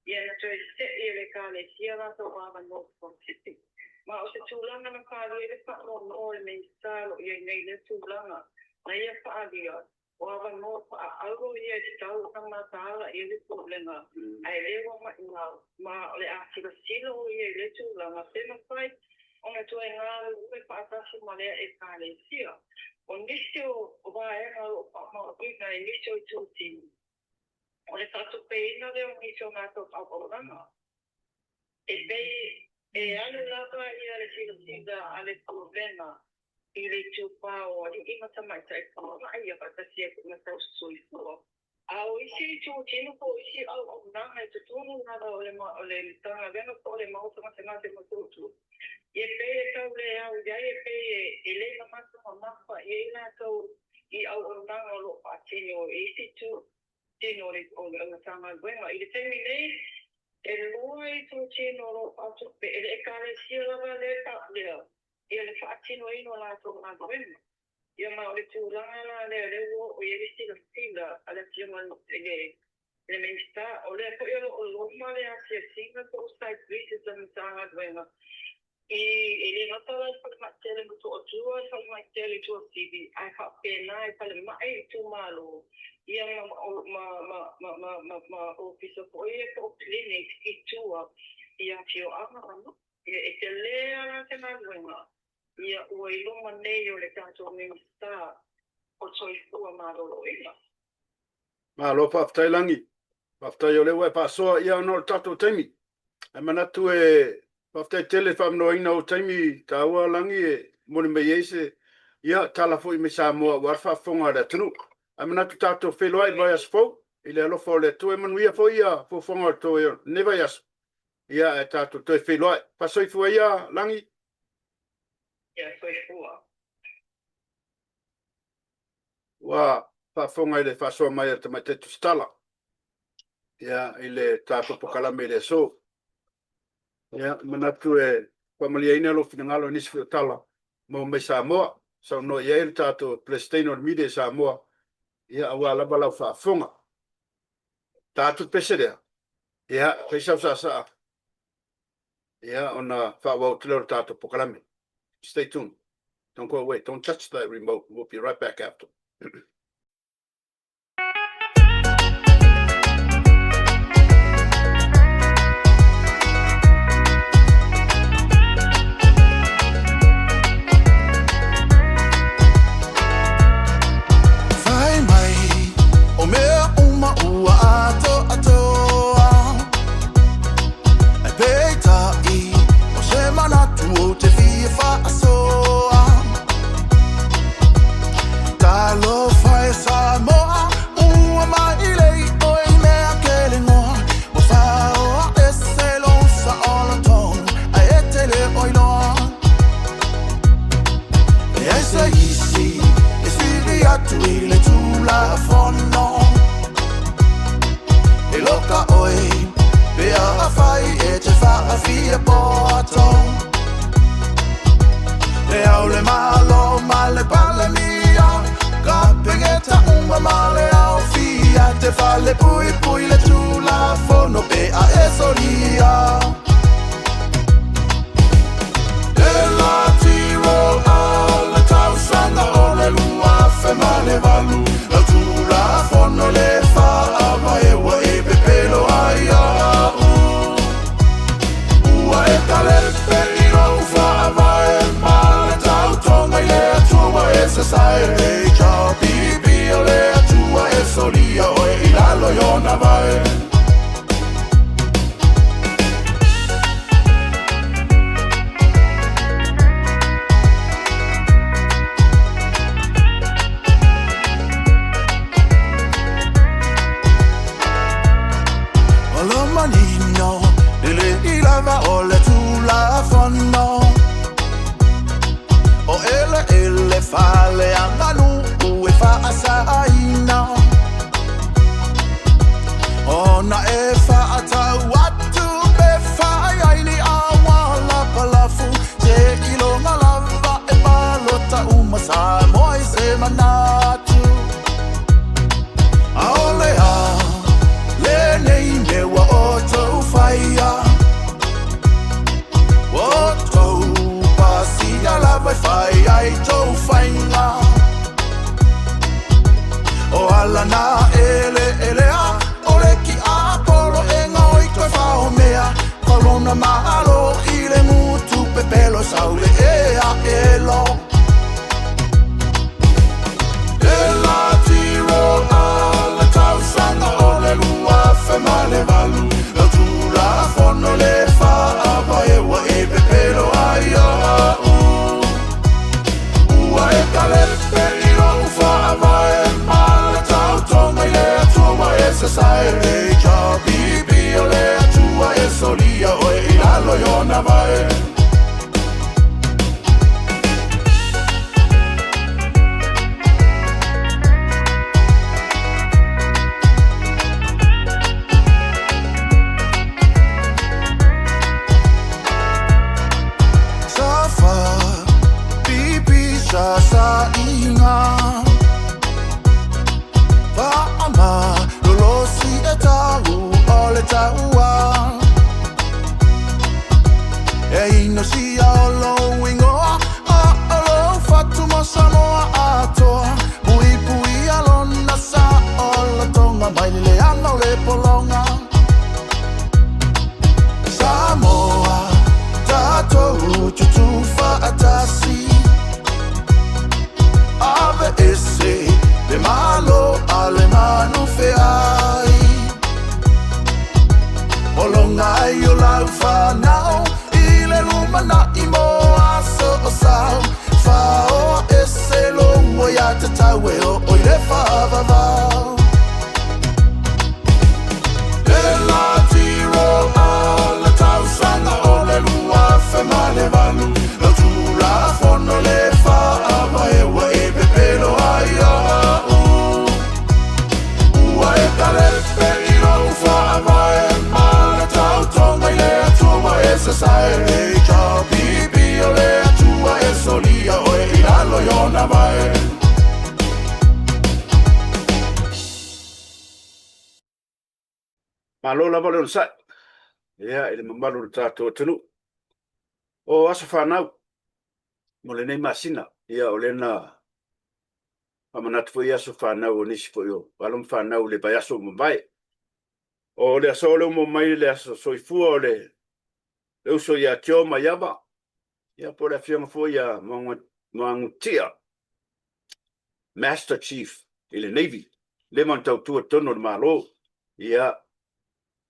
ia na toe se'i e le Ekalesia latou avanoa poloketi. Ma o se tulaga na faaalia ai le faanoanoa o le Minisita o lo o i ai nei i lea tulaga, na ia faaalia O avanoa faaauro ia e tatau ona mataala i ai le Pulega, ae le ua maʻimau, ma o le a silasila o ia i lea tulaga pe mafai ona toe galulue faatasi ma lea Ekalesia. O nisi o vaega o lo o faamauina e nisi o itutino, o le faatupeina lea o nisi o latou auaunaga. E pei e alu lava ia le silasila a le Pulega i le itupa o alii ma tamaitai fomai ia faatasi ai foi ma tausisoifua. A o isi itutino po o isi auaunaga i totonu lava o le o le Matagaluega po o le Maota Gasegase Matuatua, ia pei e tau le au i ai, e pei e le manatu mamafa i ai latou i auaunaga o lo o faatino e isi itutino o le o le Matagaluega. I le taimi nei, E lua itutino o lo o faatupe e le Ekalesia lava lea lea ia le faatinoina o latou galuega. Ia ma o le tulaga la lea lea ua oo i ai le silasila a le Afioga i le le Minisita. O lea foi o lo o loma le asiasiga po o site visit a le Matagaluega I, e le gata la i le falemai tele i Motootua, le falemai tele i Tuasivi, ae faapena i falemai i itumalo, ia ma, ma, ma, ma, ma, ma, ma ofisa foi ia po o clinics i tua i afioaga ma nuu. Ia, e tele lava la se galuega, ia ua i luma nei o le tatou Minisita o Soifua Maloloina. Malo faafetai Lagi. Faafetai o lea ua e faasoa ia ona o le tatou taimi. Ae manatu e faafetai tele le faamanoaina o ou taimi taua Lagi e momoli mai ai se ia tala foi mai Samoa aua le faafofoga a le atunuu. Ae manatu tatou feiloai i le vaiaso fou i le alofa o le Atua. E manuia foi ia fuafuaga o le tou lenei vaiaso. Ia ae tatou toe feiloai. Faasoifua ia Lagi. Ia soifua. Ua faafofoga i le faasoa mai a le Tamaitai Tusitala ia, i le tatou polokalame i le aso. Ia, manatu e faamalieina lou finagalo i nisi foi o tala maua mai Samoa, saunoa i ai le tatou Peresetene o le Media i Samoa, ia, aua lava lau faafofoga. Ta atu le pese lea, ia, fai sau saasaa, ia, ona faaauau atu lea o le tatou polokalame. Stay tuned. Don't go away. Don't touch that remote. We'll be right back after. aafia poto. Le Ao le Malo ma le Palemia, Kapeneta uma ma le aofia, te fale puipui le Tulafono pe a e solia. E la tiro a le tausaga o le 2008, lau Tulafono le Faavae ua e pepelo ai au. Ua e talepe i lou faavae ma le tautoga i le Atua e sasae. HRPP o le Atua e solia oe i lalo i ona vae. O lo manino, e le i lava o le Tulafono. O eleele faaleaganuu e faasaina. Ona e faatau atu pe fai ai ni auala palafu, seiloga lava e palota uma Samoa i se manatu. Aole a lenei mea ua outou faia, ua outou pasia lava e fai ai tou faiga. O ala na eleelea o le kiapolo e gaoi toe faomea, faulona malo i le gutu pepelo saule e aelo. E la tiro a le tausaga o le 2008, lau Tulafono le Faavae ua e pepelo ai au. Ua e talepe i lou faavae ma le tautoga i le Atua ua e sasae. HRPP o le Atua e solia oe i lalo i ona vae. Safa, pipi sa sa inga Faama lolosi e tau o le taua E inosia o lou ingoa a o lou fatu mo Samoa atoa Puipuia lona saolotoga mai le leaga o le pologa Samoa, tatou tutū faatasi Ave ese le malo a le manu feai Pologa ai o lau fanau i le lumanai mo aso o sau Faoa ese lou aiatatau e oo i le faavavau E la tiro a le tausaga o le 2008, lau Tulafono le Faavae ua e pepelo ai au. Ua e talepe i lou faavae ma le tautoga i le Atua ua e sasae. HRPP o le Atua e solia oe i lalo i ona vae. Malo lava le onosai, ia, i le mamalu o le tatou atunuu. O aso fanau mo lenei masina, ia, o lea na faamanatu foi aso fanau o nisi foi o alo ma fanau i le vaiaso ua mavae. O le aso lea ua maua mai le aso soifua o le uso ia Tio Maiava, ia, po o le afioga foi ia Moagutia Master Chief i le Navy, leva ona tautua i totonu o le Malo, ia,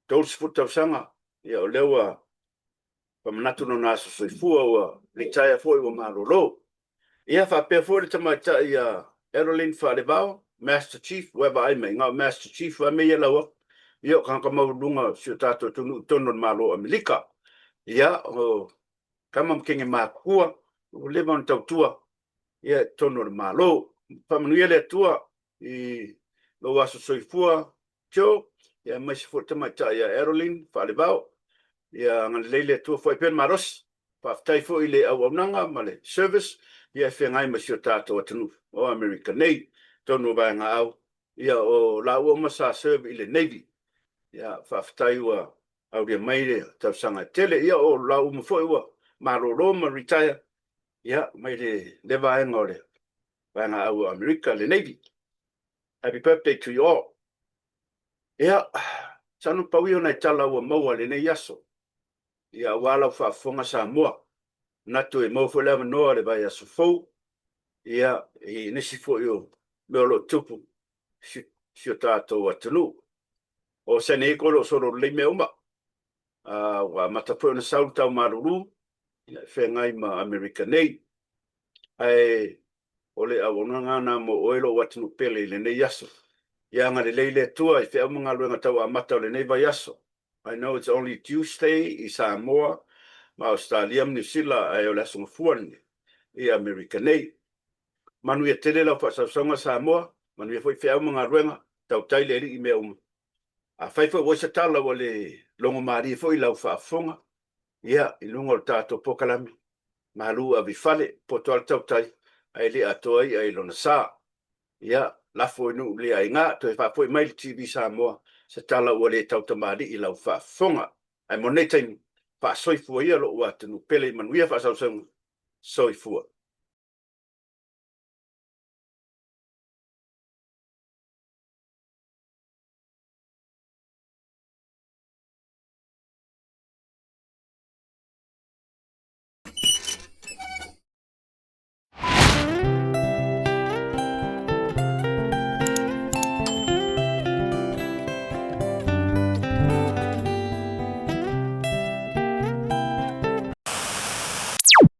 30 tausaga, ia, o lea ua faamanatu lona aso soifua, ua retire foi, ua malolo. Ia, faapea foi le tamaitai ia Adeline Faalevao, Master Chief, ua e vaai mai, na o Master Chief lava mea ia e lau atu, ia, o tagata maualuluga o si o tatou atunuu i totonu o le Malo o Amerika. Ia, o tama ma teine matutua, ua leva ona tautua ia i totonu o le Malo. Faamanuia le Atua i lou aso soifua Joe, ia aemaise foi le tamaitai ia Adeline Faalevao. Ia agalelei le Atua foai pea le malosi. Faafetai foi i le auaunaga ma le service ia e feagai ma si o tatou atunuu o Amerika nei. Atonu o Vaega Au, ia o laua uma sa serve i le Navy. Ia faafetai ua aulia mai le tausaga e tele. Ia o laua uma foi ua malolo ma retire ia mai le le vaega o le Vaega Au o Amerika, le Navy. Happy birthday to you all. Ia, masalo pau ia o nai tala ua maua i lenei aso. Ia, aua lau faafofoga Samoa. Manatu e maua foi le avanoa i le vaiaso fou, ia, i nisi foi o mea o lo o tupu i si o tatou atunuu. O San Diego o lo o solo lelei mea uma. Ua amata foi ona sau le tau malulu, ia, e feagai ma Amerika nei. Ae o le auaunaga lena mo oe lou atunuu pele i lenei aso. Ia agalelei le Atua i feau ma galuega tau amata o lenei vaiaso. I know it's only Tuesday i Samoa ma Ausetalia ma Niu Sila ae o le aso Gafua lenei i Amerika nei. Manuia tele lau faasausauga Samoa, manuia foi feau ma galuega, tautai le Alii i mea uma. Afai foi ua i se tala ua le logomalie foi i lau faafofoga, ia, i luga o le tatou polokalame, malu ave i fale, poto lava le tautai, ae le atoa i'a i lona sa. Ia, lafo i nuu le aiga, toe faafoi mai le TV Samoa se tala ua le tautamalii i lau faafofoga. Ae mo lenei taimi, faasoifua ia lou atunuu pele i manuia faasausauga. Soifua.